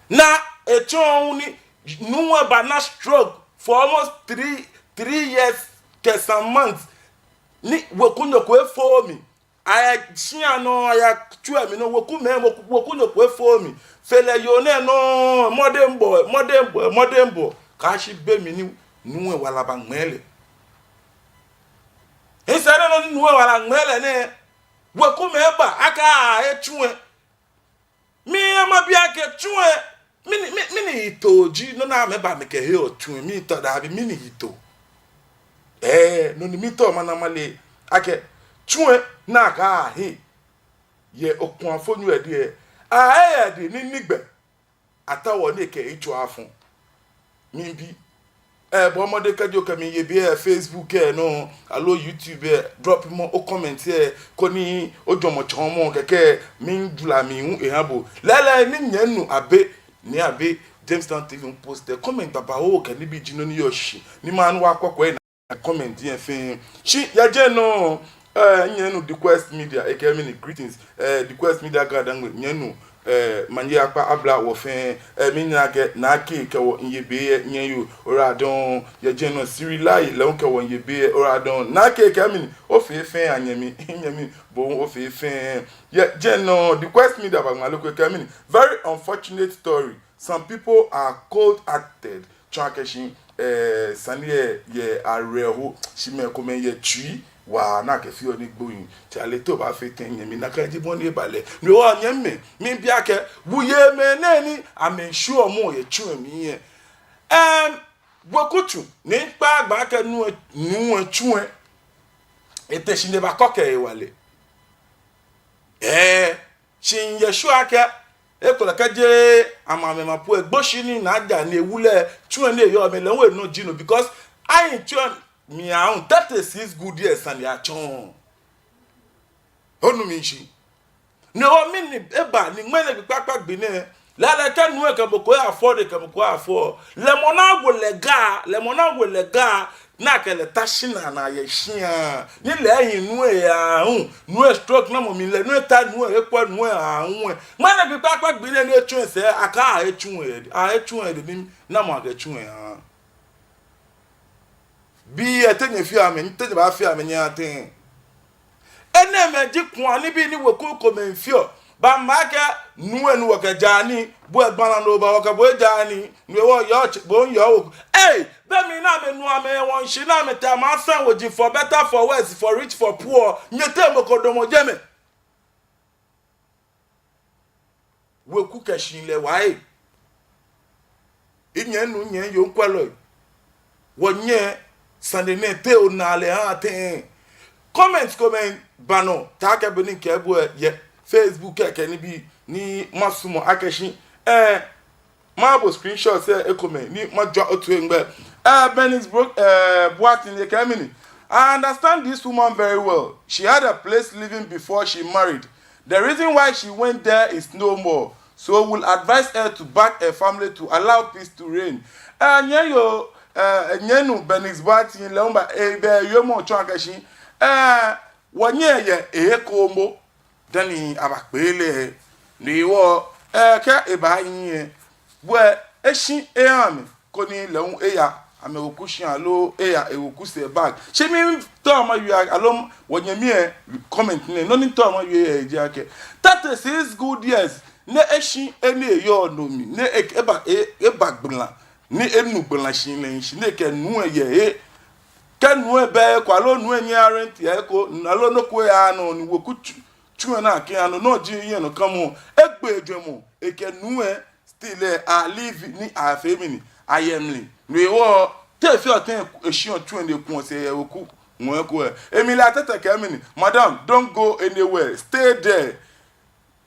Ni etsɔɔ hu ni nuu lɛ bana stroke for almost three, three years kɛ some months. Ni wekunyo ko efooo mli. Aya shia nɔ, aya tsu lɛ mli nɔ, wekumɛi, weku, wekunyo ko efooo mli. Fe lɛ yoo nɛɛ nɔ, mɔdɛŋbɔɔ, mɔdɛŋbɔɔ, mɔdɛŋbɔɔ. Kɛyashi be mli ni nuu lɛ wala baŋmɛɛ lɛ. Esa ni nɔ ni nuu lɛ wala ŋmɛɛ lɛ nɛɛ, wekumɛi ba akɛ etsu lɛ. Mi hu mabi akɛ tsu lɛ, mɛni, mɛni, mɛni yitoo ji nɔ ni amɛba amɛkɛheɔ tsu lɛ, mitao dabi mɛni yitoo. Ɛɛ, nɔ ni mitao mana male akɛ tsu lɛ ni akɛhe yɛ Okuafonyo lɛ dɛŋ lɛ, ahe yɛ dɛŋ ni nɛgbɛ ataoɔ ni ekɛ etsɔ afɔ. Miibi. Ɛɛ, bɔɔ mɔdɛŋ kɛji okɛ mi yɛ biɛ, Facebook lɛ nɔ, aloo YouTube lɛ, drop mɔ o comment lɛ, koni ojwɛŋmɔ atsɔɔ mɔ kɛkɛ, miijwara mli hu ehã bo. Lɛɛlɛŋ ni nyɛmi nuu Abe, ni Abe, Jamestown T V hu post lɛ, comment babaoo kɛ nibii ji nɔ ni yɔɔ shishi, ni maŋ wa kɔkɔɛ na comment lɛ fɛɛ. Shi yɛ jɛmɛ nɔ, ɛɛ, nyɛmi nuu The Quest Media, ekɛɛ mɛni greetings, ɛɛ, The Quest Media Ga Dangme, nyɛmi nuu, ɛɛ, manye akpa abla wɔ fɛɛ, ɛɛ, miina akɛ Naa Kay kɛ wɔ miiye be lɛ, nyɛmi yoo, oyiwaladɔŋŋ, yɛ jɛmɛ nɔ Siri Lai lɛ hu kɛ wɔ miiye be lɛ, oyiwaladɔŋŋ, Naa Kay kɛɛ mɛni, ofee fɛɛ anyɛmi, nyɛmi, bo hu ofee fɛɛ, yɛ jɛmɛ nɔ, The Quest Media baŋma lɛ ko ekɛɛ mɛni, very unfortunate story, some people are cold-hearted, tsɔɔ akɛ shi, ɛɛ, sane lɛ yɛ awerɛho, shi mɛi komɛi yɛ tsui waa ni akɛfeɔ nii gbohii. Chale, te obaafee tɛŋŋ nyɛmi, nakai ji bɔ ni eba lɛ. No hewɔ nyɛmimɛi, miibi akɛ, wuyeimɛi nɛɛ ni amɛshiɔ mɔ yɛ tsu lɛ mli lɛ. Ɛm, weku tsu, ni kpaa gbaa akɛ nuu lɛ, nuu lɛ tsu lɛ, ete shi ni ebakɔ kɛ ewala. Ɛɛ, shi miyɛ sure akɛ, ekolɛ kɛji amɛ amɛma po lɛ, Gboshi ni naa ja ni ewu lɛ, tsu lɛ ni eyɔɔ mli lɛ, hu enɔ ji no, because ayi tsu lɛ mli aahu thirty-six good years sane atsɔɔ. Onu mishishi? No hewɔ mɛni eba ni ŋmɛnɛ gbi kpakpa gbi nɛɛ, lɛɛlɛŋ kɛ nuu lɛ kɛ mɔ ko yafɔ, ni ekɛ mɔ ko yafɔ, lɛ mɔ ni awo lɛ ga, lɛ mɔ ni awo lɛ ga, ni akɛ lɛ ta shinaa ni aye shia, ni lɛ ehi nuu lɛ aahu, nuu lɛ stroke namɔ mli lɛ, nuu lɛ ta nuu lɛ, ekwɛ nuu lɛ aahu lɛ. Ŋmɛnɛ gbi kpakpa gbi nɛɛ ni etsu esɛɛ, akɛɛ etsu lɛ, etsu lɛ, ni namɔ akɛtsu lɛ aha. Bii lɛ, te nyɛfeɔ amɛ, te nyɛbaafee amɛ nyɛhaa tɛŋŋ? Enɛɛmɛi ji kua nibii ni weku komɛi feɔ. Baa mba akɛ nuu lɛ, nuu wɔkɛjaa nii, bo lɛ gbala ni oba wɔkɛ bo ejaa nii, nuu lɛ wɔyɔɔ tsɛ, bo hu yɔɔ weku. Ei, be mli ni amɛnu amɛyɛ wɔŋshi ni amɛtee amɛyafee woji for better, for worse, for rich, for poor, nyɛteŋ mɔ ko damɔ jɛmɛ. Weku kɛ shihilɛ wa ee. Minyɛmi nuu, minyɛmi yoo, mikwɛlɔi, wɔnyɛ sane nɛɛ, te onaa lɛ ohaa tɛŋŋ? Comment komɛi ba nɔ, taakɛ bɔ ni mikɛɛ bo lɛ, yɛ Facebook lɛ kɛ nibii ni masumɔ akɛ shi, eh, mabo screenshot lɛ ekomɛi ni majwa otoi ŋgbɛ. Eh, Bernice Bro-, eh, Boateng, ekɛɛ mɛni? I understand this woman very well. She had a place living before she married. The reason why she went there is no more. So we'll advise her to back her family to allow peace to reign. Eh, nyɛ yoo, eh, nyɛmi nuu Bernice Boateng lɛ hu ba, eh, be yoo mɔ tsɔɔ akɛ shi, eh, wɔnyɛ yɛ eko momo dani abakpe lɛ. Ni wɔ, eh, kɛ ebaahi lɛ, wɔ eshi eha amɛ, koni lɛ hu eya amɛweku shia aloo eya eweku sɛɛ back. Shi miitao mawie aloo wɔnyɛmi lɛ comment nɛɛ, nɔ ni miitao mawie ji akɛ, thirty-six good years ni eshi enii yɔɔ no mli, ni e-, eba, e-, ebagbala, ni enu gbala shihilɛ shishi, ni ekɛ nuu lɛ yɛ he. Kɛ nuu lɛ bɛ eko, aloo nuu lɛ nyɛɛɛ arent yɛ eko, aloo nɔ ko eyaaa nɔ, ni weku tsu-, tsu lɛ naa kɛya nɔ, no ji hiɛnɔkamɔ, egbe ejwɛŋmɔ, ekɛ nuu lɛ still lɛ alive ni afee mɛni, ayɛ mli. No hewɔ, te efeɔ tɛŋŋ eshiɔ tsu lɛ ni ekuɔ sɛɛ yɛ weku ŋɔɔ eko lɛ? Emily Arteta kɛɛ mɛni? Madam, don't go anywhere. Stay there.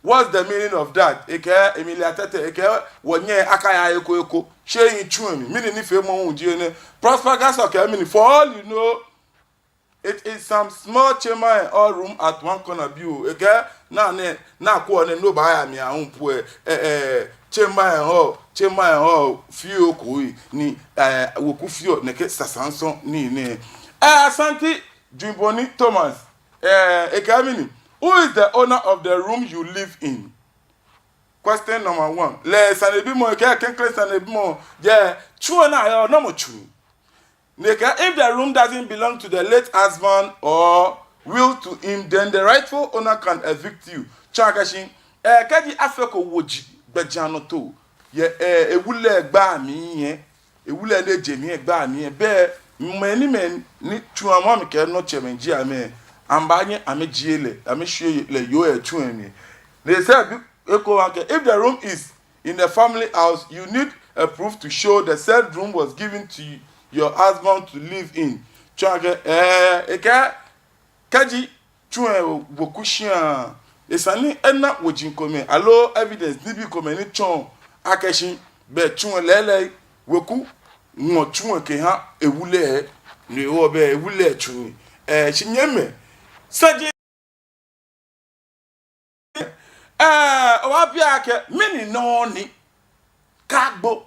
What's the meaning of that? Ekɛɛ, Emily Arteta, ekɛɛ wɔnyɛ akaya eko eko. Shi ehi tsu lɛ mli. Mɛni nifeemɔ hu ji enɛ? Prosper Gasol kɛɛ mɛni? For all you know, it is some small chamber and hall room at one corner bi oo. Ekɛɛ, naa nɛɛ, naa ko nɛɛ, no baaya mli ahu po lɛ, eh, eh, chamber and hall, chamber and hall fioo ko ni, eh, weku feɔ nɛkɛ sasansɔŋ nii nɛɛ. Eh, Asante Juboni Thomas, eh, ekɛɛ mɛni? Who is the owner of the room you live in? Question number one. Lɛ sanebimɔ, ekɛɛ klɛŋklɛŋ sanebimɔ, yɛ tsu lɛ naa yɔɔ, namɔ tsu ni? Ni ekɛɛ, if the room doesn't belong to the late husband or will to him, then the rightful owner can evict you. Tsɔɔ akɛ shi, eh, kɛji afeko woji gbɛjianɔtoo yɛ, eh, ewu lɛ gbaa mli lɛ, ewu lɛ ni je mli lɛ gbaa mli lɛ, belɛ mɛi ni, mɛi ni tsu lɛ amɛ, amɛkɛ nɔtsɛmɛi ji amɛ, amɛbaanyɛ amɛjie lɛ, amɛshwie lɛ yoo lɛ tsu lɛ mli. Ni esɛɛ bi eko waa akɛ, if the room is in the family house, you need a proof to show the said room was given to your husband to live in. Tsɔɔ akɛ, eh, ekɛɛ, kɛji tsu lɛ yɛ weku shia, esa ni ena woji komɛi aloo evidence nibii komɛi ni tsɔɔ akɛ shi, belɛ tsu lɛ lɛɛlɛŋ weku ŋɔ tsu lɛ kɛha ewu lɛ, no hewɔ belɛ ewu lɛ tsu ni. Eh, shi nyɛmimɛi, saji, eh, obaabi akɛ, mɛni nɔ ni kɛ agbo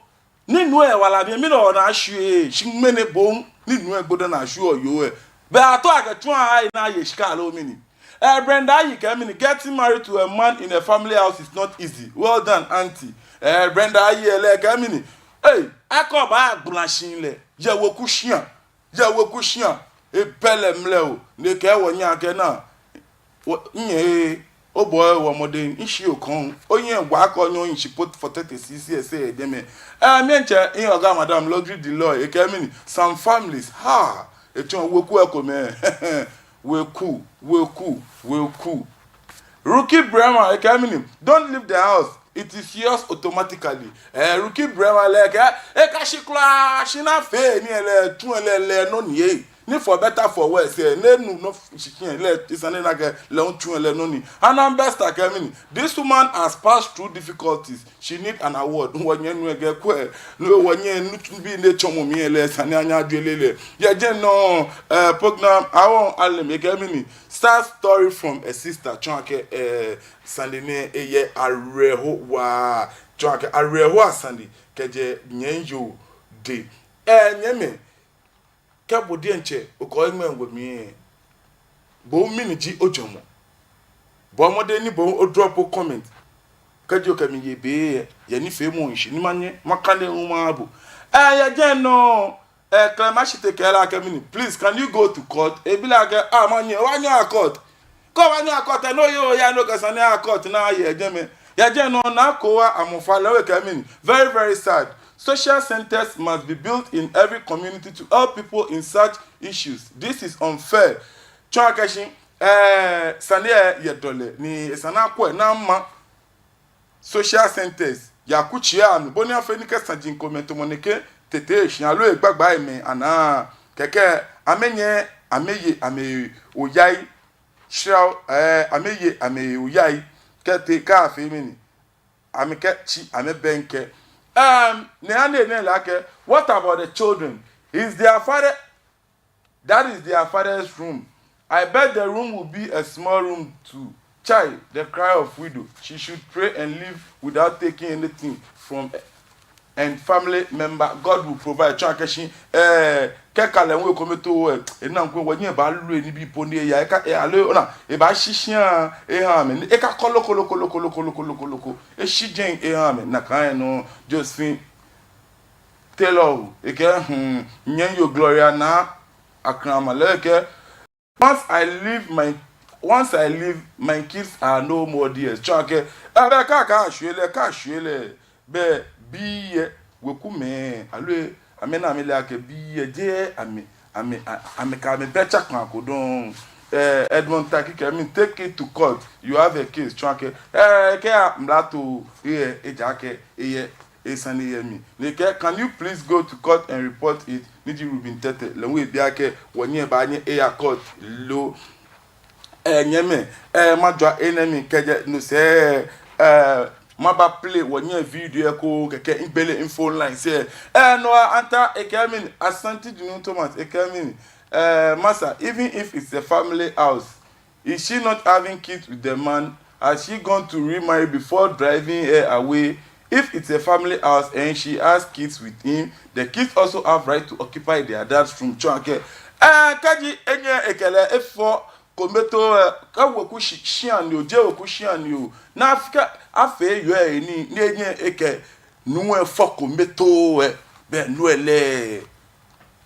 ni nuu lɛ wala mli, mɛni nɔ ni ashwie, shi ŋmɛnɛ bo ni nuu lɛ gbo dani ashwie yoo lɛ, belɛ atao akɛ tsu lɛ aye ni aye shika aloo mɛni? Eh, Brenda Ayi kɛɛ mɛni? Getting married to a man in a family house is not easy. Well done, auntie. Eh, Brenda Ayi lɛ kɛɛ mɛni? Ei, akɛ obaagbala shihilɛ yɛ weku shia, yɛ weku shia, ebɛ lɛ mlɛo. Ni ekɛɛ wɔnyɛ akɛ naa, wɔ-, nyɛ, obɔ wɔ mɔdɛŋ, nshi okɔŋ, onyɛ wa kɔ nyɔ nshi pot for thirty-six years, eh, dɛmɛ. Eh, miitsɛ, in Oga Madam Luxury Dealer, ekɛɛ mɛni? Some families, ha, etsɔɔ weku ekomɛi. Weku, weku, weku. Rookie Brema, ekɛɛ mɛni? Don't leave the house. It is yours automatically. Eh, Rookie Brema lɛ kɛɛ, eka shi kwraa, shi naa fɛɛ ni lɛ, tsu lɛ, lɛ nɔ ni yɛ. Ni for better, for worse, eh, ni enu nɔ shishi lɛ, esa ni ena akɛ lɛ hu tsu lɛ nɔ ni. Hannah Bester kɛɛ mɛni? This woman has passed through difficulties. She need an award. Wɔnyɛ nuu lɛ kɛɛ kwɛ. No wɔnyɛ nuu bi ni tsɔmɔ mli lɛ, esa ni anyɛ ajɔɔ lɛ lɛ. Yɛ jɛmɛ nɔŋŋ, eh, program, Awo Alem, ekɛɛ mɛni? Sad story from a sister. Tsɔɔ akɛ, eh, sane nɛɛ, eyɛ awerɛho waa. Tsɔɔ akɛ awerɛho asane kɛjɛ nyɛmi yoo dɛŋ. Eh, nyɛmimɛi, Kɛ bo diɛŋtsɛ okɛ ohiŋmɛi wo mli lɛ, bo mɛni ji ojwɛŋmɔ? Bɔɔ mɔdɛŋ ni bo o-drop o-comment. Kɛji okɛ mi ye be lɛ, yɛ nifeemɔ shishi ni manyɛ makane hu maha bo. Ɛɛ, yɛ jɛmɛ nɔŋŋ, ɛɛ, Clement Ashitey kɛɛ lɛ akɛ mɛni, please, can you go to court? Ebi lɛ akɛ, ah, manyɛ, obaanyɛ oya court. Kɛ obaanyɛ oya court lɛ, no hewɔ oyaaa ni okɛ sane lɛ aya court ni aye yɛ jɛmɛ. Yɛ jɛmɛ nɔŋŋ, Naa Kowaa Amofa lɛ hu ekɛɛ mɛni, very, very sad. Social centers must be built in every community to help people in such issues. This is unfair. Tsɔɔ akɛ shi, ɛɛ, sane lɛ yɛ dɔlɛ ni esa ni akwɛ ni ama social centers yɛ akutsei amli, bɔ ni afee ni kɛ saji komɛi tamɔ nɛkɛ tete shi aloo egbagba amɛ anaa, kɛkɛ amɛnyɛ amɛye amɛ oyai, shira, ɛɛ, amɛye amɛ oyai kɛtee kɛyafee mɛni, amɛkɛtsi amɛbɛŋkɛ. Um, ni ani ni lɛ akɛ, what about the children? Is their father, that is their father's room. I bet the room will be a small room too. Chai, the cry of widow. She should pray and live without taking anything from and family member. God will provide. Tsɔɔ akɛ shi, ɛɛ, kɛ kalɛ ŋwe kome to, ɛɛ, ena ŋkwe wɔnyɛ ba lue ni bi po ni eya, eka, ɛɛ, ale, ona, ebaashi shia eha amɛ. Eka kolo, kolo, kolo. Eshi jɛŋ eha amɛ. Nakai nɔŋŋ, Josephine Taylor, ekɛɛ, hmm, nyɛmi yoo Gloria Naa Akrama lɛ ekɛɛ, once I leave my, once I leave, my kids are no more theirs. Tsɔɔ akɛ, ɛɛ, bɛ kɛ akashwie lɛ, kashwie lɛ, bɛ bii lɛ, wekumɛi, aloo, amɛ ni amɛle akɛ bii lɛ jeee amɛ, amɛ, a-, amɛkɛ amɛ bɛ tsakeɔ ko dɔŋŋ. Ɛɛ, Edmond Taki kɛɛ mɛni, take it to court. You have a case. Tsɔɔ akɛ, ɛɛ, kɛya mlatoo lɛ, ejaakɛ, eyɛ, esane yɛ mli. Ni ekɛɛ, can you please go to court and report it? Ni ji Reuben Tetteh, lɛ hu ebi akɛ, wɔnyɛ baanyɛ eya court lo? Ɛɛ, nyɛmɛi, ɛɛ, majwa enɛ mli kɛjɛ no sɛɛ, ɛɛ, maba play wɔnyɛ video lɛ eko kɛkɛ migbele mi phone lines lɛ. Ɛɛ, Noah Anta ekɛɛ mɛni, Asante Dunu Thomas ekɛɛ mɛni, ɛɛ, masa, even if it's a family house, is she not having kids with the man? Has she gone to remarry before driving her away? If it's a family house and she has kids with him, the kids also have right to occupy their dad's room. Tsɔɔ akɛ, ɛɛ, kɛji enyɛ ekɛ lɛ efɔ kometoo, ɛɛ, kɛ weku shi-, shia ni o, jeee weku shia ni o, ni afee, afee yoo lɛ nii, ni enyɛ ekɛ nuu lɛ fɔ kometoo lɛ, bɛ nuu lɛ lɛ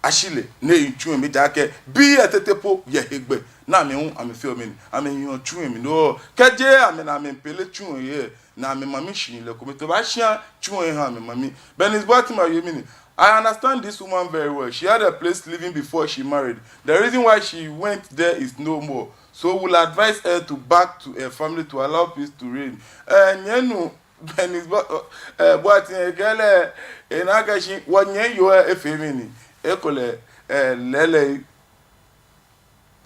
ashi lɛ ni eyitsu lɛ mli, ejaakɛ bii lɛ tete po yɛ hegbɛ ni amɛ hu amɛfeɔ mɛni, amɛyiɔ tsu lɛ mli. No kɛji amɛ ni amɛpele tsu lɛ, ni amɛmami shi lɛ kometoo baashia tsu lɛ eha amɛmami. Bernice Boatima wie mɛni, I understand this woman very well. She had a place living before she married. The reason why she went there is no more. So we'll advise her to back to her family to allow peace to reign. Ɛɛ, nyɛmi nuu Bernice Bo-, ɛɛ, Boatima ekɛɛ lɛ, ena akɛ shi wɔnyɛmi yoo lɛ efee mɛni, ekolɛ, ɛɛ, lɛɛlɛŋ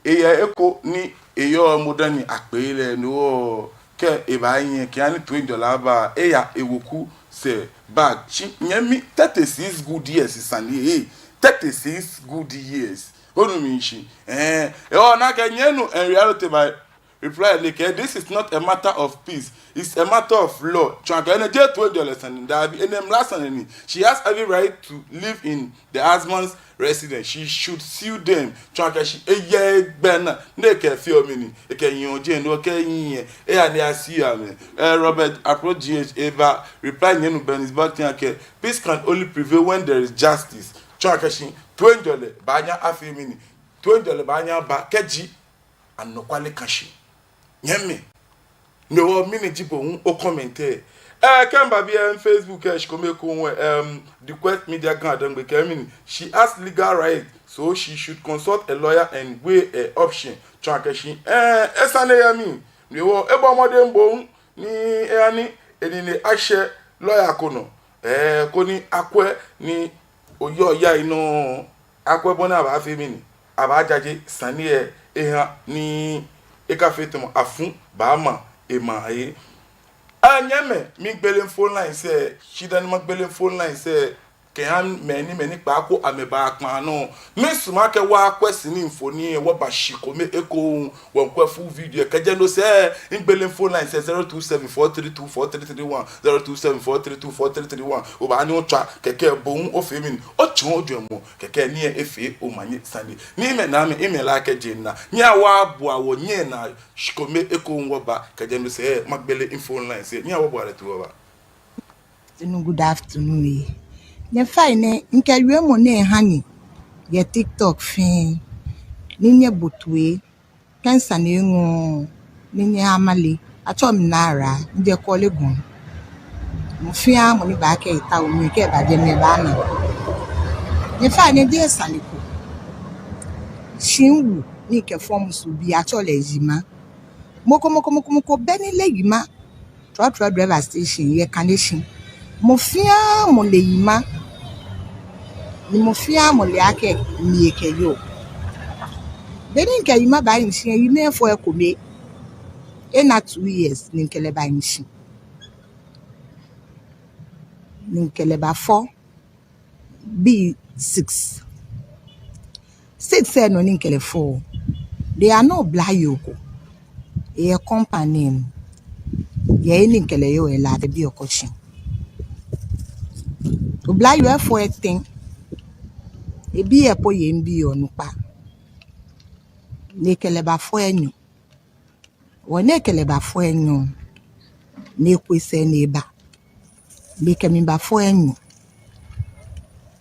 eyɛ eko ni eyɔɔ mɔ dani akpee lɛ, no hewɔ kɛ ebaanyiɛ kɛha ni toiŋjɔlɛ aba, eya eweku sɛɛ back. Shi nyɛmi, thirty-six good years sane, ɛɛ, thirty-six good years. Onu mi shishi? Ɛɛ, ehewɔ ona akɛ nyɛmi nuu Henry Aroteba reply lɛ akɛ, this is not a matter of peace, it's a matter of law. Tsɔɔ akɛ enɛ jeee toiŋjɔlɛ sane, dabi, enɛ mla sane ni. She has every right to live in the husband's residence. She should sue them. Tsɔɔ akɛ shi eyɛ egbɛ naa ni ekɛfeɔ mɛni, ekɛnyiɛɔ jɛi, no hewɔ kɛ enyiɛ lɛ, eya ni eya sue amɛ. Ɛɛ, Robert April G H eba reply nyɛmi nuu Bernice Boatima akɛ, peace can only prevail when there is justice. Tsɔɔ akɛ shi toiŋjɔlɛ baanyɛ afee mɛni, toiŋjɔlɛ baanyɛ aba kɛji anɔkwale ka shi. Nyɛmi, no hewɔ mɛni ji bo hu o-comment lɛ? Ɛɛ, kɛ miba biɛ Facebook lɛ, shi kome ko hu lɛ, um, The Quest Media Ga Adangbe kɛɛ mɛni, she has legal right, so she should consult a lawyer and weigh her option. Tsɔɔ akɛ shi, ɛɛ, esane yɛ mli. No hewɔ ebɔ mɔdɛŋ moŋ ni eha ni enine ashɛ lawyer ko nɔ, ɛɛ, koni akwɛ ni oyɔɔ yɛ nɔ, akwɛ bɔ ni abaafee mɛni, abaajaje sane lɛ eha ni ekafee tamɔ afu baama emaŋ lɛ. Ɛɛ, nyɛmimɛi, migbele phone lines lɛ, shi dani magbele phone lines lɛ, kɛha mɛi ni, mɛi ni kpaako amɛbaa kpaa nɔ. Miisumɔ akɛ wɔkwɛ sini mfoniri lɛ, wɔba shikome ekoŋŋ, wɔkwɛ full video lɛ. Kɛjɛ no sɛɛ, migbele phone lines lɛ: zero two seven four three two four three three one, zero two seven four three two four three three one. Obaanyɛ otswa kɛkɛ bo hu ofee mɛni, otsɔɔ ojwɛŋmɔ kɛkɛ ni efee omanye sane. Ni mɛi naa mi, mɛi lɛ kɛjɛ naa. Nyɛhaa wɔboa wɔnyɛ naa shikome ekoŋŋ wɔba. Kɛjɛ no sɛɛ, magbele phone lines lɛ. Nyɛhaa wɔboa lɛ toi wɔba. Afternoon, good afternoon, eh. Nyɛfainɛ, mikɛ wiemɔ nɛɛ ha nyɛ yɛ TikTok fɛɛ, ni nyɛbo toi, kɛ sane ni eŋɔɔ, ni nyɛha male. Atsɛɔ mi Nara, mijɛ Korle Gonno. Mɔ fɛɛ mɔ ni baakɛɛ etao mi, kɛ eba jɛmɛ ebaana. Nyɛfainɛ, jeee sane ko. Shi miwu ni mikɛfɔ musu bii, atsɛɔ lɛ Yima. Mɔ ko, mɔ ko, mɔ ko, mɔ ko bɛ ni leee Yima. Trɔtrɔ driver station yɛ Kaneshie. Mɔ fɛɛ mɔ le Yima. Ni mɔ fɛɛ mɔ le akɛ mi mikɛ yoo. Be ni mikɛ Yima bahi shi lɛ, Yima efɔ ekome. Ena two years ni mikɛ lɛ bahi shi. Ni mikɛ lɛ bafɔ bii six. Six lɛ nɔ ni mikɛ lɛ fɔ, they are not oblayoo ko. Eyɛ company mli. Yɛ he ni mikɛ lɛ yɔɔ lɛ, lɛ abɛ bii okɔ shi. Oblayoo lɛ fɔ etɛ. Ebii lɛ po yɛ mibii onukpa. Ni ekɛ lɛ bafɔ enyɔ. Wɔ ni ekɛ lɛ bafɔ enyɔ, ni eku esɛɛ ni eba. Ni ekɛ mi bafɔ enyɔ.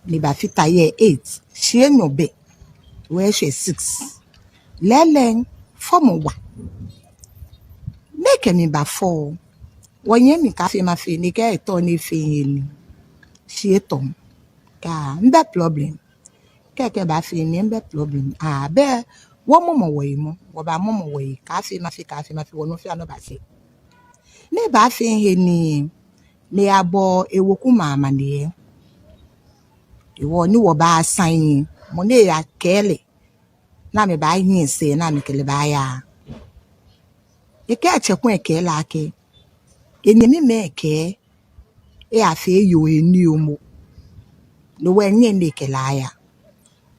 Ni ebafata yɛ eight. Shi enyɔ bɛ. Wɔ eshwɛ six. Lɛɛlɛŋ, fɔmɔ wa. Ni ekɛ mi bafɔ. Wɔnyɛmi kaafee mafee, ni ekɛɛ etɔ̃ ni efee he nii. Shi etɔ̃. Kaa, mibɛ problem. Kɛkɛ baafee nii, mibɛ problem. Aa, bɛ wɔmɔmɔ wɔhe mɔ, wɔbamɔmɔ wɔhe, kaafee mafee, kaafee mafee, wɔnɔ fɛɛ nɔ bafee. Ni ebaafee he nii, ni eyabɔ ewekumɛi amaniɛ. Hewɔ ni wɔbaasaa, mɔ ni eyakɛɛ lɛ, ni amɛbaanyiɛ sɛɛ, ni amɛkɛ lɛ baaya. Ekɛɛ atsɛ ko ekɛɛ lɛ akɛ, enyɛmimɛi kɛɛ eyafee yoo he nii momo. No hewɔ enyɛŋ ni ekɛ lɛ aya.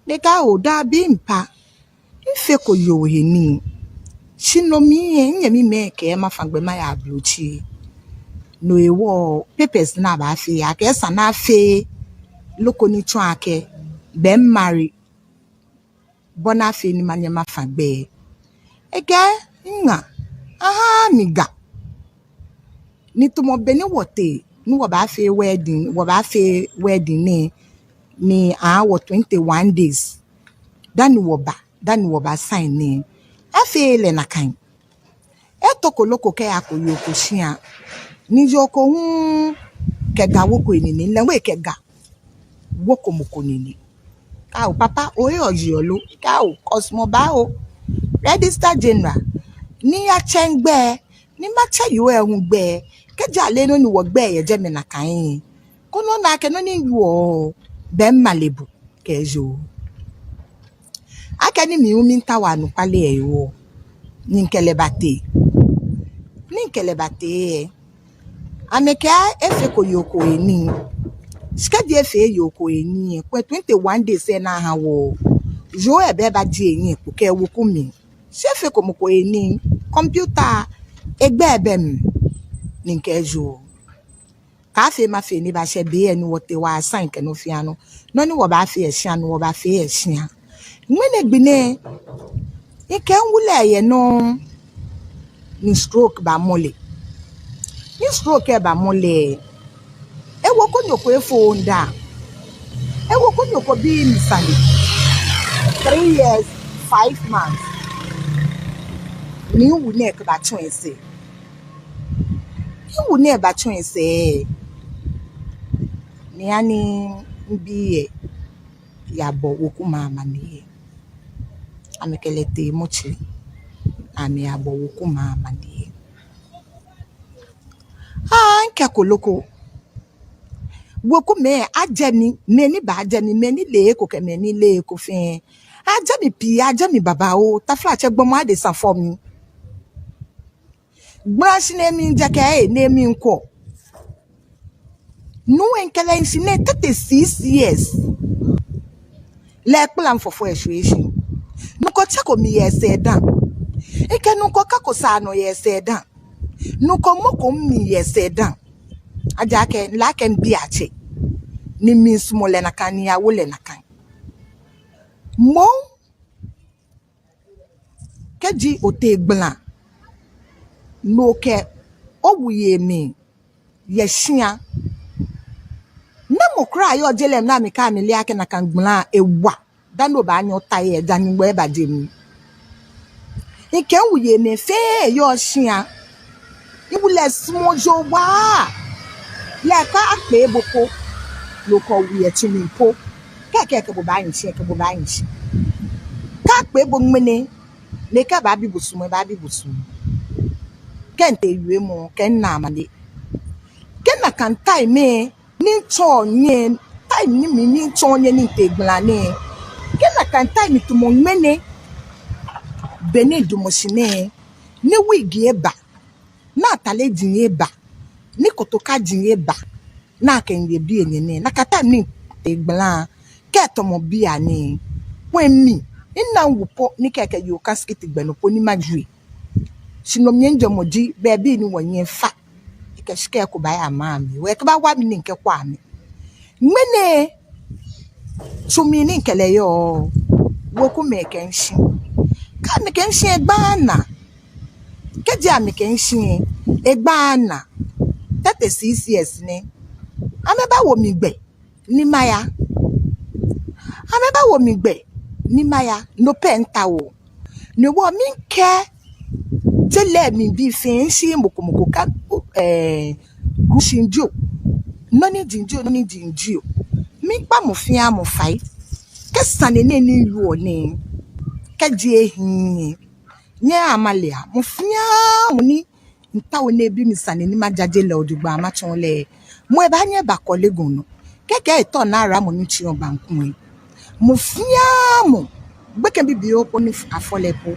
Ni ekɛɛ oo, daabi mpa, mifeko yoo he nii. Shi no mli lɛ, minyɛmimɛi kɛɛ mafa gbɛ maya ablotsiri. No hewɔ papers ni abaafee, akɛ esa ni afee nɔ ko ni tsɔɔ akɛ, bɛ mi-marry. Bɔ ni afee ni manyɛ mafa gbɛ. Ekɛɛ, miŋa, ahaaa mi ga. Ni tamɔ bɔ ni wɔtee, ni wɔbaafee wedding, wɔbaafee wedding nɛɛ, ni aha wɔ twenty-one days. Dani wɔba, dani wɔbasaa nii. Afeee lɛ nakai. Etoko loko kɛyako yoo ko shia. Ni yoo ko hu kɛ ga woko enine, lɛ hu ekɛ ga woko mɔ ko nine. Ekɛɛ oo, papa, ohe oji olo? Ekɛɛ oo, kɔsmɔ ba oo. Registrar General, ni atsɛ migbɛi, ni matsɛ yoo lɛ hu gbɛi, kɛji ale nɔ ni wɔgbɛi yɛ jɛmɛ nakai. Koni ona akɛ nɔ ni miwieɔ, bɛ mi-marry bo kɛ yoo. Akɛni mi hu miitao anɔkwale lɛ hewɔ, ni mikɛ lɛ batee. Ni mikɛ lɛ batee lɛ, amɛkɛɛ efeko yoo ko he nii. Shi kɛji efee yoo ko he nii lɛ, kwɛ twenty-one days lɛ ni aha wɔ, yoo lɛ bɛ ebajie ehiɛ kpo kɛ ewekumɛi. Shi efeko mɔ ko he nii, computer, egbɛi bɛ mli, ni mikɛɛ yoo. Kaafee mafee ni ebashɛ be lɛ ni wɔtee wɔsaa kɛ nɔ fɛɛ nɔ. Nɔ ni wɔbaafee yɛ shia, no wɔbafee yɛ shia. Ŋmɛnɛ gbi nɛɛ, mikɛ miwu lɛ yɛ nɔ, ni stroke bamɔ lɛ. Ni stroke lɛ bamɔ lɛ, ewekunyo ko efooo mida. Ewekunyo ko biii mi sane. Three years, five months. Ni miwu nɛɛ kɛbatsɔ esɛɛ. Miwu nɛɛ batsɔ esɛɛ, ni ani mibii lɛ yabɔ wekumɛi amaniɛ. Amɛkɛ lɛ tee mortuary, amɛyabɔ wekumɛi amaniɛ. Aa, mikɛɛ koloko. Wekumɛi ajɛ mi, mɛi ni ba ajɛ mi, mɛi ni le eko kɛ mɛi ni leee eko fɛɛ. Ajɛ mi pii, ajɛ mi babaoo, taflatsɛ gbɔmɔ adesa fɔ mi. Gbala shi ni miija kɛ, ee, ni miikɔ. Nuu lɛ mikɛ lɛ hi shi nɛɛ thirty-six years. Lɛ ekpala mifɔfɔ eshwie shi. Nuu ko tsɛ ko mli yɛ esɛɛ dã. Mikɛ nuu ko ka ko sa nɔ yɛ esɛɛ dã. Nuu ko mɔ ko mli yɛ esɛɛ dã. Ejaakɛ mile akɛ mibi atsɛ. Ni misumɔɔ lɛ nakai ni miyawo lɛ nakai. Moŋ kɛji otee gbala, ni okɛ owu yɛ mli yɛ shia. Namɔ kwraa yɔɔ je lɛ mli ni amɛkɛɛ amɛle akɛ nakai gbala ewa, dani obaanyɛ ota yɛ ja ni gbɛ eba je mli. Mikɛ miwu yɛ mli fɛɛ yɔɔ shia. Miwu lɛ sumɔɔ jogbaŋŋ. Lɛ kɛ akpe bo ko, loo kɛ owu yɛ tsu mli po, kɛkɛ kɛ bo baahi shi, kɛ bo baahi shi. Kɛ akpe bo ŋmɛnɛ, ni ekɛɛ ebaabi bo sumɔ, ebaabi bo sumɔ. Kɛ mitee wiemɔ, kɛ mina amane. Kɛ nakai time ni mitsɔ nyɛ, time ni mi ni mitsɔ nyɛ ni mitee gbala nɛɛ. Kɛ nakai time tamɔ ŋmɛnɛ, be ni midamɔ shi nɛɛ, ni wig eba, ni atade ji eba, ni kotoka ji eba, ni akɛ miye biɛ nyɛ nɛɛ. Nakai time ni mitee gbala, kɛ tamɔ bianɛ, kwɛ mi, mina miwu po ni kɛkɛ yoo ka sikiti gbɛ nɔ po ni majue. Shi no mli mijwɛŋmɔ ji, baabi ni wɔnyɛ fa. Ekɛ shika ko baaya maŋ mli. Wɔ ekɛbaawa mi ni mikɛkwɛ amɛ. Ŋmɛnɛ, tsu mli ni mikɛ lɛ yɔɔ, wekumɛi kɛ mishi. Kɛ amɛkɛ mishi egba naa. Kɛji amɛkɛ mishi egba naa. Thirty-six years nɛ. Amɛbaawo mi gbɛ ni maya. Amɛbaawo mi gbɛ ni maya. No pɛ mitaoɔ. Ni wɔ mikɛ je lɛ mli bii fɛɛ mishi mɔ ko mɔ ko ka, eh, Russian jio. Nɔ ni ji jio, nɔ ni ji jio. Miikpa mɔ fɛɛ mɔ fai. Kɛ sane nɛɛ ni yɔɔ nɛɛ, kɛji ehi, nyɛhaa malea. Mɔ fɛɛ mɔ ni mitaoɔ ni ebi mi sane ni majaje lɛ jogbaŋŋ matsɔɔ lɛ, mɔ lɛ ebaanyɛ eba Korle Gonno. Kɛkɛ etɔ naa ra mɔ ni tsiɔ banku lɛ. Mɔ fɛɛ mɔ, gbekɛ bibioo po ni afɔ lɛ po,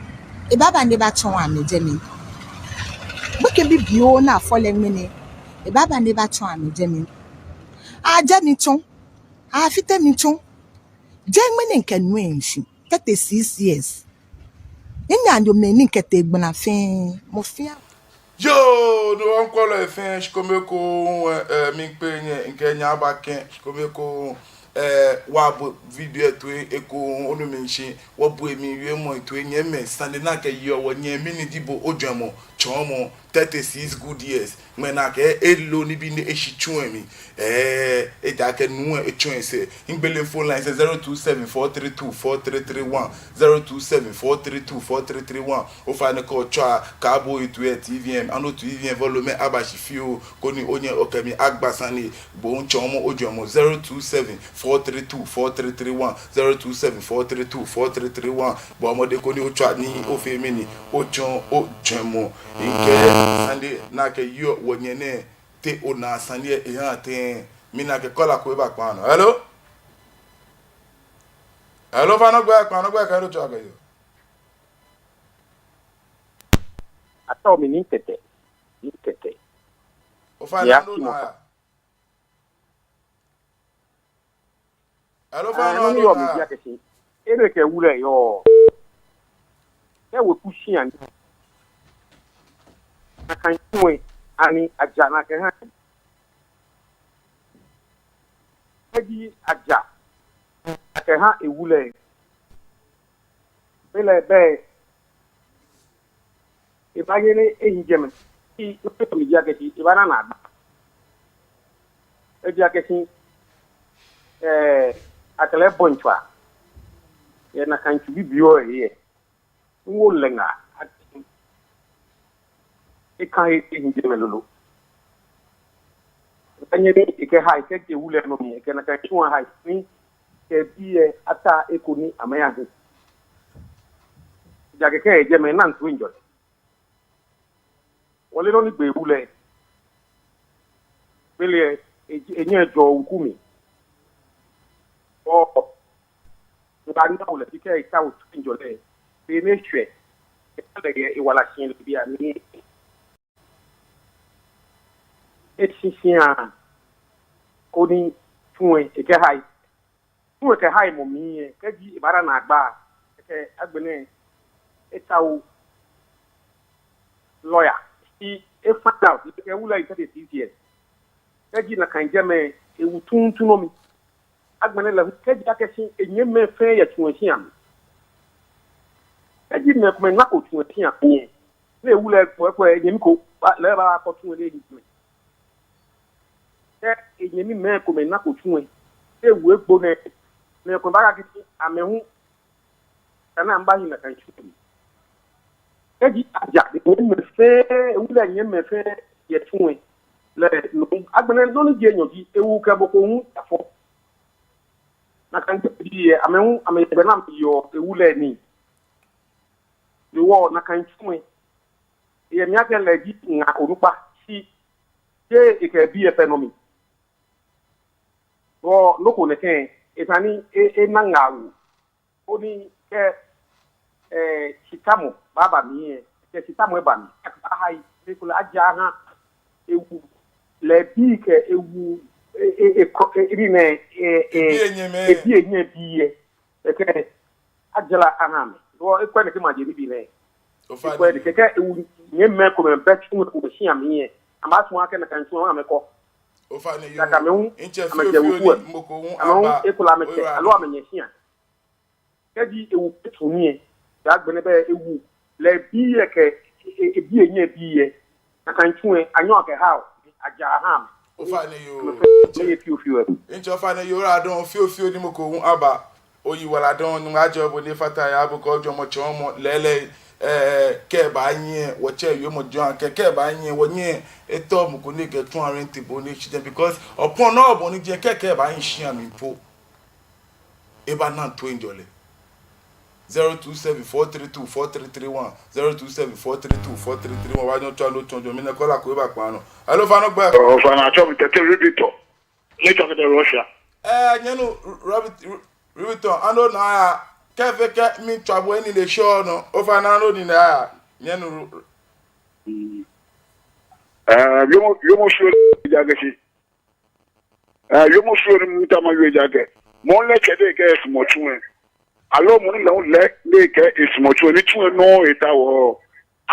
ebaaba ni ebatsɔɔ amɛ jɛmɛ. Gbekɛ bibioo ni afɔ lɛ ŋmɛnɛ, ebaaba ni ebatsɔɔ amɛ jɛmɛ. Ajɛ mi tsɔ, afite mi tsɔ. Jeee ŋmɛnɛ mikɛ nuu lɛ hi shi, thirty-six years. Minanemɛi ni mikɛtee gbala fɛɛ, mɔ fɛɛ. Yoo, no hewɔ mikwɛlɔi fɛɛ, shikome ekoŋŋ, eh, eh, miikpee nyɛ, mikɛɛ nyɛba kɛ, shikome ekoŋŋ, eh, wɔbo video lɛ toi ekoŋŋ, onu mishishi, wɔbo emli wiemɔi toi, nyɛmɛi, sane ni akɛyeɔ wɔnyɛmi ni ji bo ojwɛŋmɔ, tsɔɔmɔ, thirty-six good years. Ŋmɛnɛ akɛ elo nibii ni eshi tsu lɛ mli. Eh, ejaakɛ nuu lɛ etsɔ esɛɛ. Miigbele phone lines lɛ, zero two seven four three two four three three one, zero two seven four three two four three three one. Ofainɛ kɛ otswa, kaabo etoi lɛ T V M, ano T V M volume lɛ aba shi fioo, koni onyɛ okɛ mi agba sane. Bo hu tsɔɔmɔ ojwɛŋmɔ, zero two seven four three two four three three one, zero two seven four three two four three three one. Bɔɔ mɔdɛŋ koni otswa ni ofee mɛni, otsɔɔ ojwɛŋmɔ. Mikɛɛ sane ni akɛyeɔ wɔnyɛ nɛɛ, te ona sane lɛ ehaa tɛŋŋ? Mina akɛ caller ko eba kpaa nɔ. Hello? Hello, ofainɛ ogbɛi, kpaa nɔ ogbɛi kɛ he ni otsɛɔ kɛjɛɔ. Atsɛɔ mi Nii Tɛtɛ. Nii Tɛtɛ. Ofainɛ, Nii Tɛtɛ. Hello, ofainɛ, nɔ ni yɔɔ mli ji akɛ shi, enɛ kɛ ewu lɛ yɔɔ. Kɛ weku shia ni, nakai tsu lɛ, ani aja ni akɛha? Kɛji aja ni akɛha ewu lɛ, belɛ bɛ ebaanyɛ ni ehi jɛmɛ. Shi, nɔ ni yɔɔ mli ji akɛ shi, ebaana naagba. Eji akɛ shi, eh, akɛ lɛ bɔ ntswa yɛ nakai tsu bibioo lɛ he. Miwo lɛ ŋaa akɛ shi, eka he ehi jɛmɛ lolo. Ebaanyɛ ni ekɛha, ekɛje ewu lɛ nɔ mli, ekɛ nakai tsu lɛ aha ni kɛ ebii lɛ ata eko ni amɛyahi. Ejaakɛ kɛ eyɛ jɛmɛ, ena toiŋjɔlɛ. Wɔle nɔ ni gbe ewu lɛ. Belɛ, e-, enyɛ ejɔ weku mli. Ɔ, ŋaanyɛ wulɛ, kɛ etao toiŋjɔlɛ, be ni eshwɛ, eha lɛ yɛ ewala shihilɛ bianɛ. Eshishi a, koni tsu lɛ ekɛhai. Tsu lɛ kɛhaimɔ mli lɛ, kɛji ebaada naagba, kɛkɛ agbɛnɛ etao lawyer, shi e find out akɛ ewu lɛ yɛ thirty-six years. Kɛji nakai jɛmɛ, ewu tuuntu nɔ mli. Agbɛnɛ lɛ hu, kɛji akɛshi enyɛmimɛi fɛɛ yɛ tsu lɛ shia mli. Kɛji mɛi komɛi nako tsu lɛ shia mli lɛ, ni ewu lɛ kwɛ, kwɛ enyɛmi ko, ba, lɛ baakɔ tsu lɛ ni enyɛmi. Kɛ enyɛmimɛi komɛi nako tsu lɛ, ewu egbo nɛɛ, mɛi komɛi baakɛɛ akɛ amɛ hu, esa ni amɛbahi nakai tsu lɛ mli. Kɛji aja enyɛmimɛi fɛɛ, ewu lɛ nyɛmimɛi fɛɛ yɛ tsu lɛ, lɛ no, agbɛnɛ nɔ ni ji enyɔ ji, ewu kɛ mɔ ko hu afɔ. Nakai bii lɛ, amɛ hu, amɛyɛ gbɛ ni amɛyeɔ ewu lɛ nii. Hewɔ nakai tsu lɛ, eyɛ mli akɛ lɛ ji ŋa onukpa, shi jeee ekɛ ebii lɛ pɛ nɔ mli. Hewɔ nɔ ko nɛkɛ, esa ni e, ena ŋaawoo. Koni kɛ, eh, shitamɔ baaba mli lɛ, kɛ shitamɔ eba mli, akɛ ahai, ekolɛ aja aha ewu lɛ bii kɛ ewu, e, e, e, kɔ, e, e, nɛɛ, e, e, ebii lɛ nyɛmimɛi, ebii lɛ nyɛmimɛi bii lɛ. Kɛkɛ ajara aha amɛ. Hewɔ ekwɛ nɛkɛ maje nibii nɛɛ. Ofainɛ. Ekwɛ ni kɛkɛ ewu nyɛmimɛi komɛi bɛ tsu lɛ shia mli lɛ, amɛbaasumɔ akɛ nakai tsu lɛ amɛkɔ. Ofainɛ yoo. Kɛkɛ amɛ hu, ntsɛ amɛjɛ fioo fioo ewu ni lɛ, mɔ ko hu amɛ hu aba, ekolɛ amɛkɛ, oyiwaladɔŋŋ, aloo amɛnyɛ shia. Kɛji ewu bɛ tsu lɛ mli lɛ, agbɛnɛ bɛ ewu lɛ bii lɛ kɛ, e, e, ebii lɛ nyɛmimɛi bii lɛ. Nakai tsu lɛ, anyɛɔ akɛhao, aja aha amɛ. Ofainɛ yoo. Amɛ fɛɛ, ntsɛ, amɛyɛ fioo fioo lɛ. Ntsɛ ofainɛ yoo, oyiwaladɔŋŋ fioo fioo ni mɔ ko hu aba. Oyiwaladɔŋŋ, Nyɔŋmɔ ajɔɔ bo ni efata he aha bo kɛ ojwɛŋmɔ tsɔɔmɔ lɛɛlɛŋ, eh, kɛ ebaanyɛ, wɔtsɛ yoomo jɔɔ akɛ, kɛ ebaanyɛ, wɔnyɛ etɔ mɔ ko ni kɛ tsu lɛ arent bo ni eshi jɛi, because opo nɔ bɔ ni ji lɛ, kɛ, kɛ ebaanyɛ shia mli po, ebaana toiŋjɔlɛ. Zero two seven four three two four three three one, zero two seven four three two four three three one, wɔnyɛ otswa lɛ otsɔɔ jɔɔmɔ, mina caller ko eba kpaa nɔ. Hello, ofainɛ ogbɛi. Ofainɛ atsɛɔ mi Tɛte Rebiton. Mitswa kɛjɛ Russia. Eh, nyɛmi nuu Rebi-, Re-, Rebiton, ani ona aya? Kɛ fee akɛ mitswa bo lɛ, enine shɛɔ nɔ. Ofainɛ, ani ona aya? Nyɛmi nuu Re-, Mm. Eh, yoomo, yoomo shwɛ ja kɛshi. Eh, yoomo shwɛ ni mitaoɔ mawie ji akɛ, mɔ lɛ kɛ lɛ kɛ esumɔɔ tsu lɛ. Aloo mɔ ni lɛ hu lɛ, lɛ kɛ esumɔɔ tsu lɛ, ni tsu lɛ nɔ etaoɔ.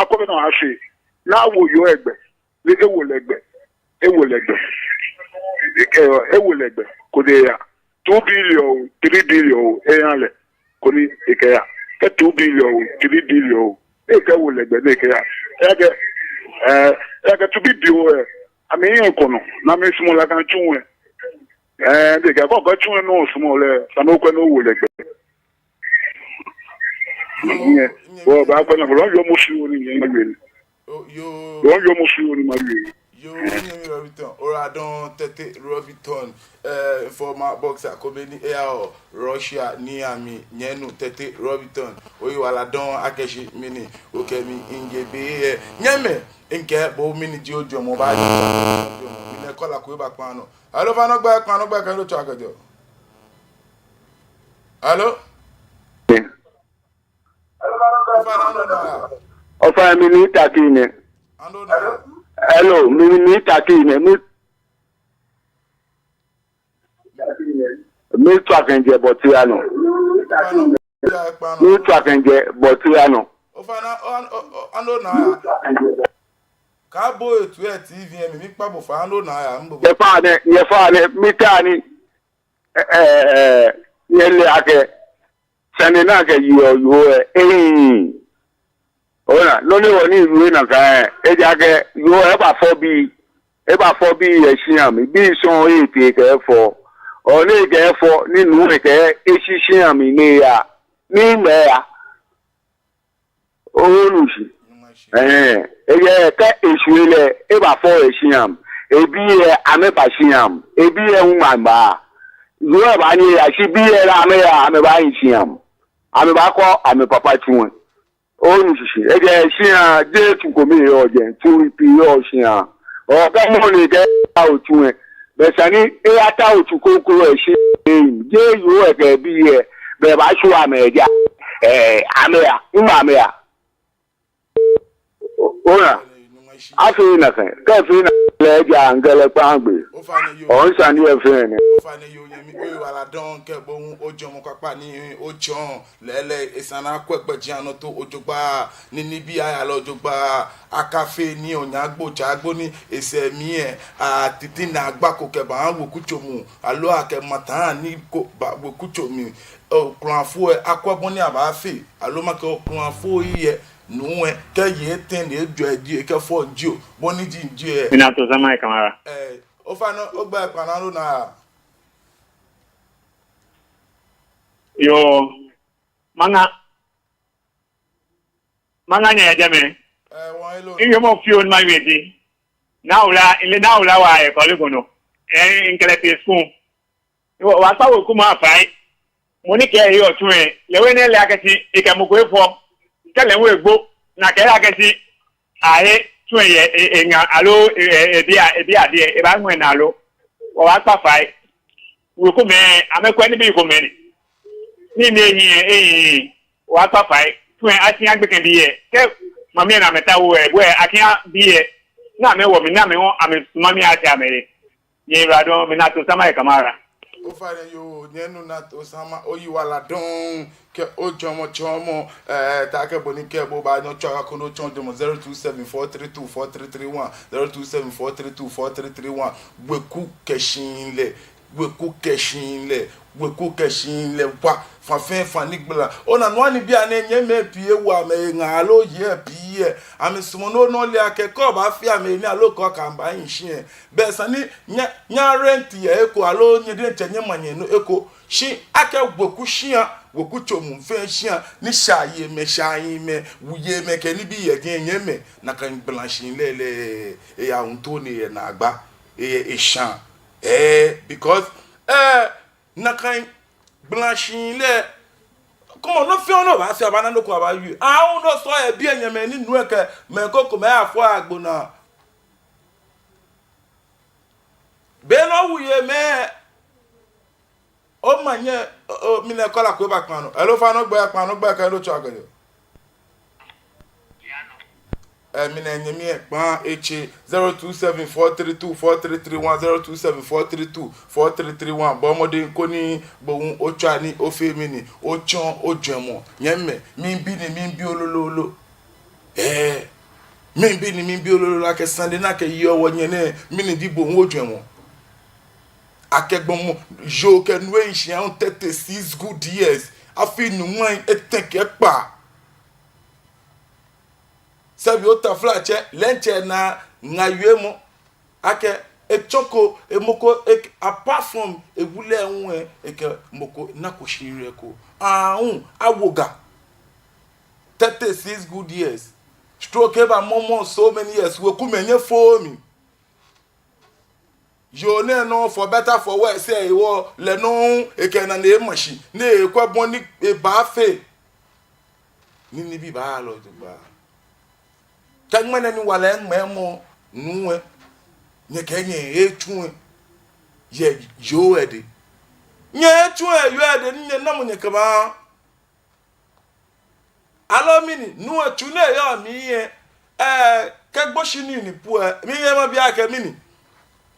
Akɔ bɛ na afi. Ni awo yoo lɛ gbɛ. Ni ewo lɛ gbɛ. Ewo lɛ gbɛ. Ekɛɛ, ewo lɛ gbɛ. Koni eya. Two billion, three billion, eha lɛ. Koni ekɛya. Kɛ two billion, three billion, ekɛwo lɛ gbɛ ni ekɛya. Ejaakɛ, eh, ejaakɛ two billion, eh, amɛhiɛ kɔnɔ, ni amɛsumɔɔ nakai tsu lɛ. Eh, ni ekɛɛ, kɛ, kɛ tsu lɛ nɔ osumɔɔ lɛ, esa ni okwɛ ni owo lɛ gbɛ. Yoo, nyɛ, nyɛ, wɔbaakwɛ naa, wɔyɔɔ mɔ fioo ni nyɛ, nyɛ, nyɛ. Oh, yoo. Wɔyɔɔ mɔ fioo ni mawie. Yoo, nyɛmi Rebiton, oyiwaladɔŋŋ Tɛte Rebiton, eh, former boxer, kome ni eya Russia, ni ami, nyɛmi nuu Tɛte Rebiton, oyiwaladɔŋŋ akɛshi mi ni okɛ mi miije be lɛ. Nyɛmimɛi, mikɛɛ bo mɛni ji ojwɛŋmɔ baaji, mina caller ko eba kpaa nɔ. Hello, ofainɛ ogbɛi, kpaa nɔ ogbɛi kɛ he ni otswaa kɛjɛɔ. Hello? Ofainɛ, ani ona aya? Ofainɛ, mi ni tati nɛ. Ani ona aya? Hello, mi ni tati nɛ. Mi, mitswa kɛjɛ Bɔtia nɔ. Ofainɛ, ogbɛi kpaa nɔ. Mitswa kɛjɛ Bɔtia nɔ. Ofainɛ, o, o, o, ani ona aya? Kaabo etu yɛ T V lɛ mli, miikpa bo fai, ani ona aya, mbo. Nyɛfainɛ, nyɛfainɛ, mita ni, eh, eh, eh, nyɛle akɛ sane ni akɛyeɔ yoo lɛ, ehiii. Ona, nɔ hewɔ ni miwie nakai, ejaakɛ yoo lɛ ebafɔ bii, ebafɔ bii yɛ shia mli, bii sɔŋŋ etee ekɛfɔ. Ɔ, ni ekɛfɔ, ni nuu lɛ kɛɛ eshi shia mli ni eya, ni mɛɛ ya. Onu shishi. Ɛɛ, eyɛ kɛ eshwie lɛ, ebafɔ yɛ shia mli. Ebii lɛ amɛba shia mli. Ebii lɛ hu amɛba. Yoo lɛ baanyɛ eya, shi bii lɛ lɛ amɛya, amɛbaahi shia mli. Amɛbaakɔ amɛpapa tsu lɛ. Onu shishi. Ejaakɛ shia, jeee tsu kome yɔɔ jɛi, tsui pii yɔɔ shia. Ɔ, kɛ mɔ ni kɛ ta otsu lɛ, bɛ esa ni eyata otsu kroko yɛ shia lɛ mli. Jeee yoo lɛ kɛ ebii lɛ, bɛ ebaashwie amɛ ja. Ɛɛ, amɛya, mma amɛya. Ona. Afee nakai, kɛ efee nakai lɛ, ejaŋ kɛlɛ kpaŋ gbɛ. Ofainɛ yoo. Ɔɔ, esa ni efee nɛ. Ofainɛ yoo, nyɛmi, oyiwaladɔŋŋ kɛ bo hu ojwɛŋmɔ kpakpa ni otsɔɔ lɛɛlɛŋ. Esa ni akwɛ gbɛjianɔtoo jogbaŋŋ, ni nibii aya lɛ jogbaŋŋ. Akafee ni onyɛ agbo tsa agbo ni esɛɛ mli lɛ, atiti naagba ko kɛba weku tso mli, aloo akɛ mataa ni ko ba weku tso mli. Okulafoi lɛ, akwɛ bɔ ni abaafee, aloo makɛɛ okulafoi lɛ, nuu lɛ, kɛ yei etɛ ni ejwɛ ji ekɛ fɔ jio, bɔ ni ji jio lɛ. Mina to sama e kamara. Ɛɛ, ofainɛ, ogbɛi kpaa naa lo naa. Yoo, maŋa, maŋa nyɛ jɛmɛ. Ɛɛ, wɔyɛ lɛ. Miwiemɔ fioo ni mawie ji, Naa Owula, mile Naa Owula waa yɛ Korle Gonno. Ɛɛ, mikɛ lɛ tee skul. Wɔ, wɔkpa wekumɛi afai. Mɔ ni kɛɛ eyeɔ tsu lɛ, lɛ hu enɛ lɛ akɛshi ekɛ mɔ ko efɔ. Kɛ lɛ hu egbo, ni akɛɛ lɛ akɛshi ahe tsu lɛ yɛ e, eŋa aloo e, e, ebi a, ebi adeɛ, ebaaŋmɛ naa lo. Wɔkpa fai. Wekumɛi, amɛkwɛ nibii komɛi ni, ni ehiii, ehiii. Wɔkpa fai. Tsu lɛ, ashi agbɛkɛ bii lɛ. Kɛ mami lɛ ni amɛtaoɔ lɛ, bo lɛ, akɛ bii lɛ, ni amɛwo mli, ni amɛwo, amɛsumɔ mi ati amɛ lɛ. Nyɛyiwaladɔŋŋ, mina to sama e kamara. Ofainɛ yoo, nyɛnu Naa Osama, oyiwaladɔŋŋ kɛ ojwɛŋmɔ tsɔɔmɔ, ɛɛ, taakɛ bɔ ni kɛ bo baanyɛ otswa akɛ otsɔɔ ojwɛŋmɔ, zero two seven four three two four three three one, zero two seven four three two four three three one. Weku kɛ shihilɛ, weku kɛ shihilɛ, weku kɛ shihilɛ wa, fã fɛɛ fã ni gbala. Ona nɔ ni bianɛ nyɛmɛi pii ewo amɛŋa aloo yei pii lɛ, amɛsumɔɔ ni ole akɛ kɛ obaafee amɛ nii aloo kɛ okɛ amɛ baahi shi lɛ, belɛ esa ni nyɛ, nyɛrent yɛ he ko aloo nyɛ diɛŋtsɛ nyɛma nyɛnɔ he ko. Shi akɛ weku shia, weku tso muu fɛɛ shia, ni shaayeimɛi, shaahiimɛi, wuyeimɛi kɛ nibii yɛ jɛi, nyɛmɛi, nakai gbalashihilɛ lɛ, eya ŋto ni eyɛ naagba, eyɛ esha. Ɛɛ, because, ɛɛ, nakai gbalashihilɛ, come on, nɔ fɛɛ nɔ ni obaafee, obaana nɔ ko abaawie. Aahu nɔ sɔɔ yɛ biɛ, nyɛmɛi ni nuu lɛ kɛ mɛi krokomɛi afɔ agbo naa. Be ni owuyeimɛi, omanye, o, o, mina caller ko eba kpaa nɔ. Hello, ofainɛ ogbɛi, kpaa nɔ ogbɛi kɛ he ni otsɛɔ kɛjɛɔ. Ɛɛ, mina nyɛmi kpaa etse, zero two seven four three two four three three one, zero two seven four three two four three three one. Bɔɔ mɔdɛŋ koni bo hu otswa ni ofee mɛni, otsɔɔ ojwɛŋmɔ. Nyɛmɛi, miibi ni miibi lolo lolo. Ɛɛ, miibi ni miibi lolo lolo akɛ sane ni akɛyeɔ wɔnyɛ nɛɛ, mɛni ji bo hu ojwɛŋmɔ? Akɛ gbɔmɔ, yoo kɛ nuu ehi shi aahu thirty six good years, afii nyɔŋmai etɛ kɛ ekpaa. Sɛbi otaflatsɛ lɛ diɛŋtsɛ naa ŋa wiemɔ akɛ etsɔko, emɔ ko, ek-, apart from ewu lɛ hu lɛ, ekɛ mɔ ko nako shihilɛ ko. Aahu, awo ga. Thirty six good years. Stroke eba mɔmɔ so many years. Wekumɛi, nyɛfo mi. Yoo nɛɛ nɔŋŋ, for better for worse, ewo lɛ nɔŋŋ, ekɛ enane ema shi, ni ekwɛ bɔ ni ebaafee ni nibii baaya lɛ jogbaŋŋ. Kɛ ŋmɛnɛ ni wala eŋmɛɛmɔ nuu lɛ, nyɛkɛɛ nyɛhe tsu lɛ yɛ yoo lɛ dɛŋ. Nyɛhe tsu lɛ yɛ yoo lɛ dɛŋ, ni nyɛnamɔ nyɛkɛba. Aloo mɛni, nuu lɛ tsu ni eyɔɔ mli lɛ, ɛɛ, kɛ gboshinii ni po lɛ, miiye mabi akɛ mɛni,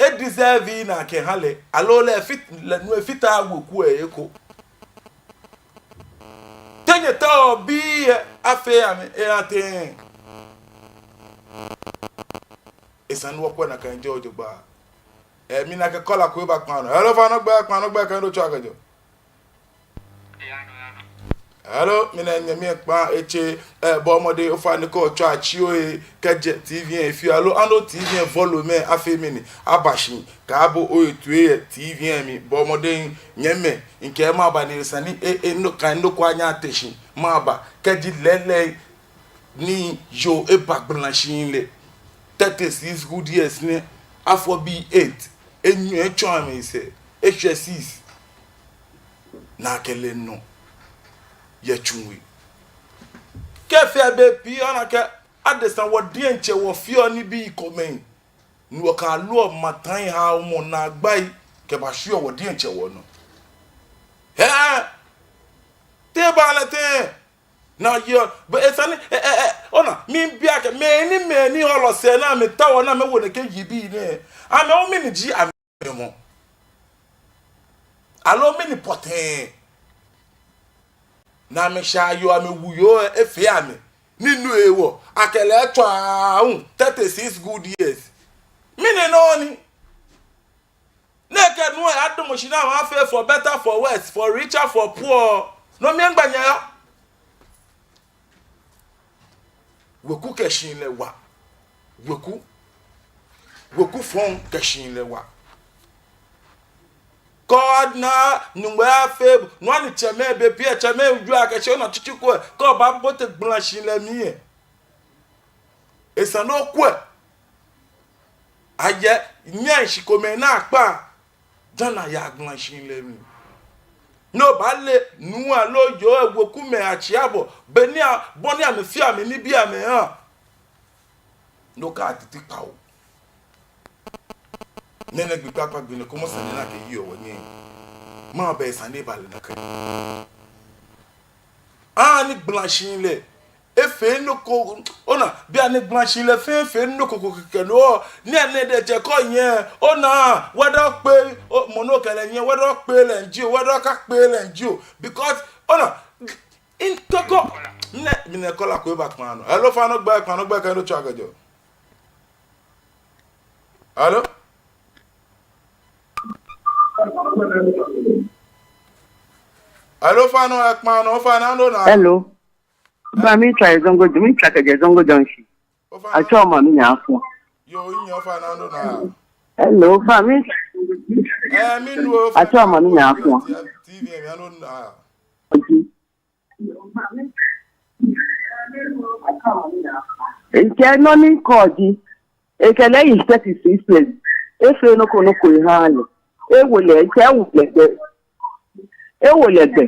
e deserve ni akɛha lɛ, aloo lɛ efit-, lɛ nuu lɛ efite weku lɛ eko. Te nyɛtaoɔ bii lɛ afee amɛ, eha tɛŋŋ? Esa ni wɔkwɛ nakai jogbaŋŋ. Ɛɛ, mina akɛ caller ko eba kpaa nɔ. Hello, ofainɛ ogbɛi, kpaa nɔ ogbɛi kɛ he ni otsɛɔ kɛjɛɔ. Hello, mina nyɛmi kpaa etse, ɛɛ, bɔɔ mɔdɛŋ ofainɛ kɛ otswa tsi ohe kɛjɛ TV lɛ fioo aloo ano TV lɛ volume lɛ afee mɛni, aba shi, kaabo ohe toi yɛ TV lɛ mli, bɔɔ mɔdɛŋ nyɛmɛi, mikɛɛ maba ni esa ni, e, e, nɔ ko, nɔ ko anyɛ ate shi, maba, kɛji lɛɛlɛŋ ni yoo eba gbalashihilɛ, thirty six good years nɛ, afɔ bii eight, enyɔ etsɔ amɛsɛɛ, eshwɛ six, ni akɛ lɛ nɔ yɛ tsu we. Kɛ efee be pii, ona akɛ adesa wɔ diɛŋtsɛ wɔfeɔ nibii komɛi, ni wɔkɛloɔ matai, haomɔ, naagbai kɛbashwieɔ wɔ diɛŋtsɛ wɔnɔ. Hɛɛ, te eba lɛ tɛŋŋ? Ni yɔɔ, be esa ni, ɛ, ɛ, ɛ, ona, miibi akɛ, mɛni, mɛni hɔlɔ sɛɛ ni amɛtaoɔ ni amɛwo nɛkɛ yibii nɛɛ. Amɛ hu mɛni ji amɛmɔ. Aloo mɛni pɔtɛɛ. Ni amɛshaayoo, amɛwuyoo, efee amɛ. Ni no hewɔ, akɛ lɛ tswa aahu, thirty-six good years. Mɛni nɔ ni. Nɛkɛ nuu lɛ adamɔ shi ni amɛfee for better, for worse, for richer, for poor. No mli ŋgba nyɛ ya. Weku kɛ shihilɛ wa. Weku. Weku fɔŋ kɛ shihilɛ wa. Kɛ ona Nyɔŋmɔ afee, nɔ ni tsɛmɛi be pii tsɛmɛi juu akɛ shi ona tsutsu ko, kɛ obaabote gbalashihilɛ mli lɛ. Esa ni okwɛ. Ayɛ, nyɛ shi komɛi ni akpa. Jana ya gbalashihilɛ mli. Ni obaale nuu aloo yoo lɛ wekumɛi atsĩ abɔ. Beni a, bɔ ni amɛfee amɛnibii amɛhã. Ni okatiti kpawo. Nɛnɛ gbi kpakpa gbi nɛɛ kɔmɔ sane ni akɛyeɔ wɔnyɛ. Mɛɛba sane lɛ balɛ nakai? Ani gbalashihilɛ efee nɔ ko, ona, bianɛ gbalashihilɛ fɛɛ efee nɔ ko ko kɛkɛ nɔ, ni enɛ diɛŋtsɛ kɔ nyɛ, ona, whether okpee, o, mɔ ni okɛ lɛ nyiɛ, whether okpee lɛ jio, whether okakpee lɛ jio, because, ona, in kɔkɔ, nɛ, mina caller ko eba kpaa nɔ. Hello, ofainɛ ogbɛi, ofainɛ ogbɛi kɛ he ni otsɛɔ kɛjɛɔ. Hello? Hello, ofainɛ, ekpaa nɔ, ofainɛ, ano na. Hello. Ba mi try Zongo, mi try kɛjɛ Zongo Junction. Ofainɛ. Atsɛɔ mi Maame Nyaafo. Yoo, minyɛ, ofainɛ, ano na. Hello, ba mi. Ɛɛ, minu o, ofainɛ. Atsɛɔ mi Maame Nyaafo. T V, mianu na. Ŋkɛɛ nɔ ni ŋkɛɔ ji, ekɛ lɛ yi thirty-six years. Efeee nɔ ko nɔ ko ehã lɛ. Ewo lɛ, ŋkɛɛ ewo lɛ gbɛ. Ewo lɛ gbɛ.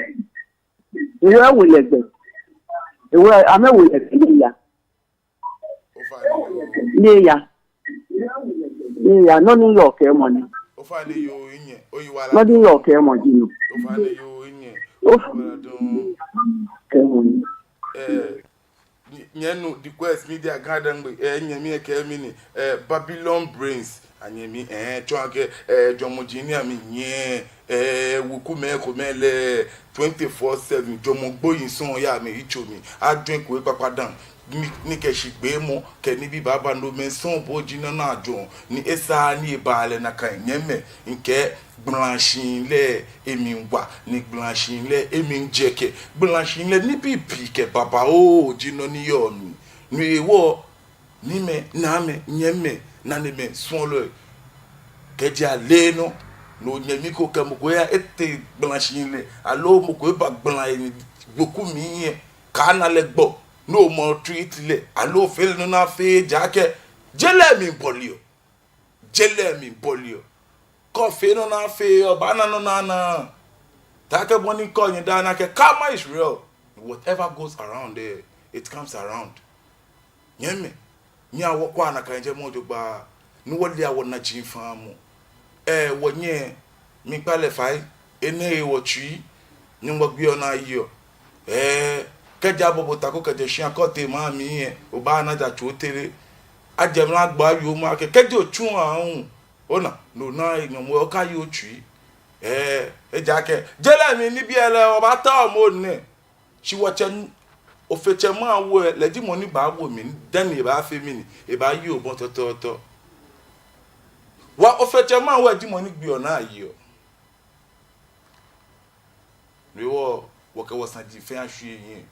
Ewo, ewo lɛ gbɛ. Ewo, amɛwo lɛ gbɛ ni eya. Ni eya. Ni eya, nɔ ni yɔɔ kɛɛmɔ ni. Ofainɛ yoo, minyɛ, oyiwaladɔŋŋ. Nɔ ni yɔɔ kɛɛmɔ ji no. Ofainɛ yoo, minyɛ, oyiwaladɔŋŋ. Kɛɛmɔ ni. Ɛɛ, nyɛ, nyɛnu The Quest Media Ga-Dangme, ɛɛ, nyɛmi lɛ kɛɛ mi ni, ɛɛ, Babylon Brains, anyɛmi, ɛɛ, tsɔɔ akɛ, ɛɛ, jɔɔmɔ ji ni amɛnyiɛ, ɛɛ, wekumɛi komɛi lɛ, twenty-four seven, jɔɔmɔ gbohii sɔŋŋ yɛ amɛyitso mli, ajwɛŋ ko ekpakpa dã. Ni, ni kɛ shigbeemɔ, kɛ nibii baaba, nomɛi sɔŋŋ po ji nɔ ni ajɔɔ, ni esaaa ni eba lɛ nakai. Nyɛmimɛi, ŋkɛɛ gbalashihilɛ emli wa, ni gbalashihilɛ emli jɛkɛ, gbalashihilɛ nibii pii kɛ babaoo ji nɔ ni yɔɔ mli. No hewɔ, niimɛi, naamɛi, nyɛmimɛi, nanemɛi, suɔlɔi, kɛji ale nɔ, ni onyɛmi ko kɛ mɔ ko ya etee gbalashihilɛ, aloo mɔ ko eba gbala yɛ weku mli lɛ, kaana lɛ gbɔ, ni omaltreat lɛ, aloo ofee lɛ nɔ ni afeee, ejaakɛ je lɛ miibɔleɔ. Je lɛ miibɔleɔ. Kɛ ofee nɔ ni afeee, obaana nɔ ni anaa. Taakɛ bɔ ni kɔɔ nyɛ daa nɛɛ akɛ karma is real. Whatever goes around there, it comes around. Nyɛmimɛi, nyɛhaa wɔkwɛa nakai jɛmɔ jogbaŋŋ, ni wɔlea wɔnajiaŋ faŋŋ mɔ. Ɛɛ, wɔnyɛ, miikpa lɛ fai, enɛ hewɔ tsui, Nyɔŋmɔ gbeɔ ni ayeɔ. Ɛɛ, kɛji abɔ bo ta ko kɛjɛ shia kɛ otee maŋ mli lɛ, obaana ja tsu otere. Ajɛ mla agba ayoo mɔ akɛ, kɛji otsu aahu, ona, no naa Nyɔŋmɔ, okaye otsui. Ɛɛ, ejaakɛ je lɛ mli nibii lɛ, obaatao mɔ nɛ. Shi wɔtsɛ, Ofe tsɛ maŋ we, lɛ ji mɔ ni baawo mli, dani ebaafee mɛni, ebaaye obɔ tɔtɔɔtɔ. Wa Ofe tsɛ maŋ we ji mɔ ni gbeɔ ni ayeɔ. No hewɔ, wɔkɛ wɔsaji fɛɛ ashwie hiɛ.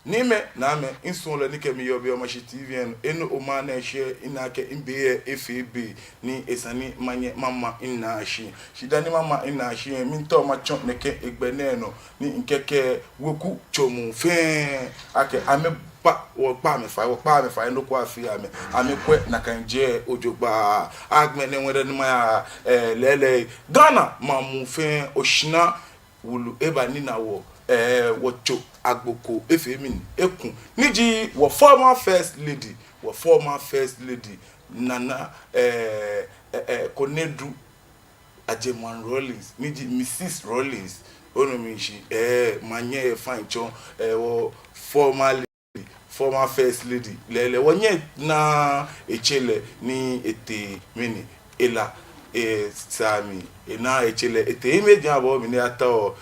Niimɛi, naamɛi, misuɔlɔi ni kɛ mi yɔɔ biɛ Omashi T V lɛ nɔ, enɛ Omashi nɛɛ shɛ, mina akɛ mibe lɛ efee be ni esa ni manyɛ mama minaa shi. Shi dani mama minaa shi lɛ, miitao matsɔ nɛkɛ hegbɛ nɛɛ nɔ ni mikɛkɛɛ weku tso muu fɛɛ akɛ amɛba, wɔkpa amɛ fai, wɔkpa amɛ fai, nɔ ko afee amɛ, amɛkwɛ nakai jɛmɔ jogbaŋŋ. Agbɛnɛ ŋmɛnɛ ni maya, ɛɛ, lɛɛlɛŋ, Ghana maŋ muu fɛɛ, oshara wulu eba nina wɔ, ɛɛ, wɔtso agbo ko efee mɛni, eku, ni ji wɔ former first lady, wɔ former first lady, Nana, ɛɛ, ɛɛ, ɛɛ, Konadu Ajeman Rawlings, ni ji Missus Rawlings. Onu mishishi, eh, manyɛ fine tsɔ, eh, wɔ former lady, former first lady. Lɛɛlɛŋ, wɔnyɛ na etsɛ lɛ ni etee mɛni, ela, eh, sami, ena etsɛ lɛ, etee image abɔ mɛni atao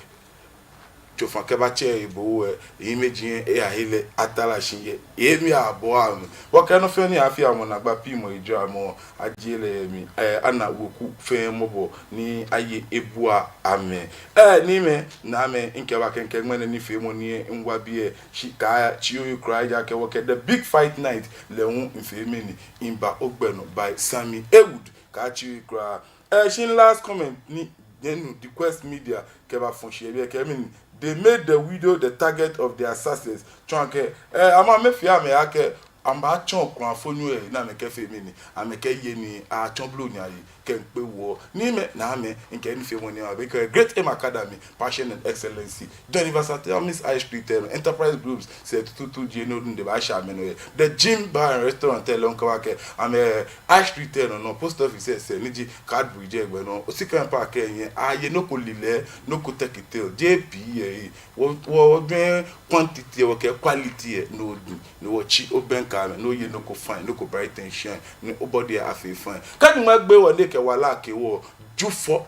tsofa kɛbatsɛ ebo wɛ, image lɛ eyahe lɛ atara shi yɛ emli abɔ amɛ. Wɔkɛ nɔ fɛɛ ni afee amɔ naagba, piimɔ ejɔ amɔ, ajie lɛ yɛ mli, eh, ana wɔkuu fɛɛ mɔbɔ ni aye ebua amɛ. Eh, niimɛi, naamɛi, mikɛba kɛkɛ ŋmɛnɛ nifeemɔ ni miwa biɛ, shi kaatsi oyi kwraa ejaakɛ wɔkɛ The Big Fight Night lɛ hu miifee mɛni, miiba ogbɛ nɔ by Sammy Haywood. Kaatsi oyi kwraa. Eh, shi last comment ni nyɛnu The Quest Media kɛbafɔ shi yɛ biɛ kɛɛ mɛni, they made the widow the target of their assassins. Tsɔɔ akɛ, eh, amɛ amɛfee amɛ akɛ amɛbaatsɔ okulafo nyo lɛ ni amɛkɛfee mɛni, amɛkɛye nii atsɔ blɔnyayi kɛmiikpe wɔ. Niimɛi, naamɛi, mikɛ nifeemɔ nɛɛ miiba biɛ kɛkɛ. Great Aim Academy, Passion and Excellency, John Evans Atta Mills High Street lɛ nɔ, Enterprise Groups sɛɛ tutuutu ji he ni oduŋ lɛ baashɛ amɛnɔ yɛ. The Gym Bar and Restaurant lɛ hu mikɛbakɛɛ amɛ, High Street lɛ nɔ, nɔ Post Office lɛ sɛɛ ni ji Cadbury jɛ gbɛ nɔ. Osika pa kɛ nyɛ aye nɔ ko lilɛi, nɔ ko tɛkitɛo, J P yɛ he. Wɔ, wɔ, wɔjwɛŋ quantity, wɔkɛ quality lɛ, ni odu, ni otsi obɛŋkɛ amɛ, ni oye nɔ ko fine, nɔ ko bright and shine, ni o body lɛ afee fine. Kɛ Nyɔŋmɔ egbe wɔ ni ekɛ wala kɛ wɔ, Jufɔ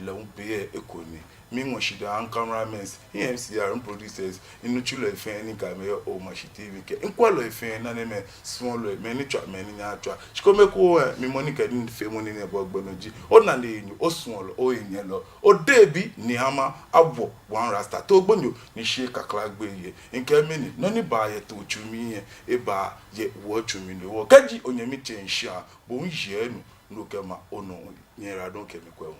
lɛ hu be lɛ eko ni. Miiŋɔ shidaa aha mi cameramen, mi M C R, mi producers, minitsulɔi fɛɛ ni kɛ amɛ yɔɔ Omashi T V kɛ mikwɛlɔi fɛɛ, nanemɛi, suɔlɔi, mɛi ni tswa, mɛi ni nyɛɛɛ atswa. Shi kome ekoŋŋ lɛ, mi mɔ ni kɛ nifeemɔ nɛɛ bɔ gbɛ nɔ ji onaanyo, osuɔlɔ, ohenyɛlɔ, odebi, Nii Hama, Awo, One Rasta, Too Gbonyo ni shi kakla gbeyei. Mikɛɛ mɛni, nɔ ni baa yɛ too tsu mli lɛ, ebaa yɛ wɔ tsu mli ni wɔ. Kɛji onyɛmi tsɛ miishia, bo hu yɛ nu, ni okɛma onɔ, nyɛyiwaladɔŋŋ kɛ mi kwɛ hu.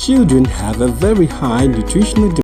Children have a very high nutritional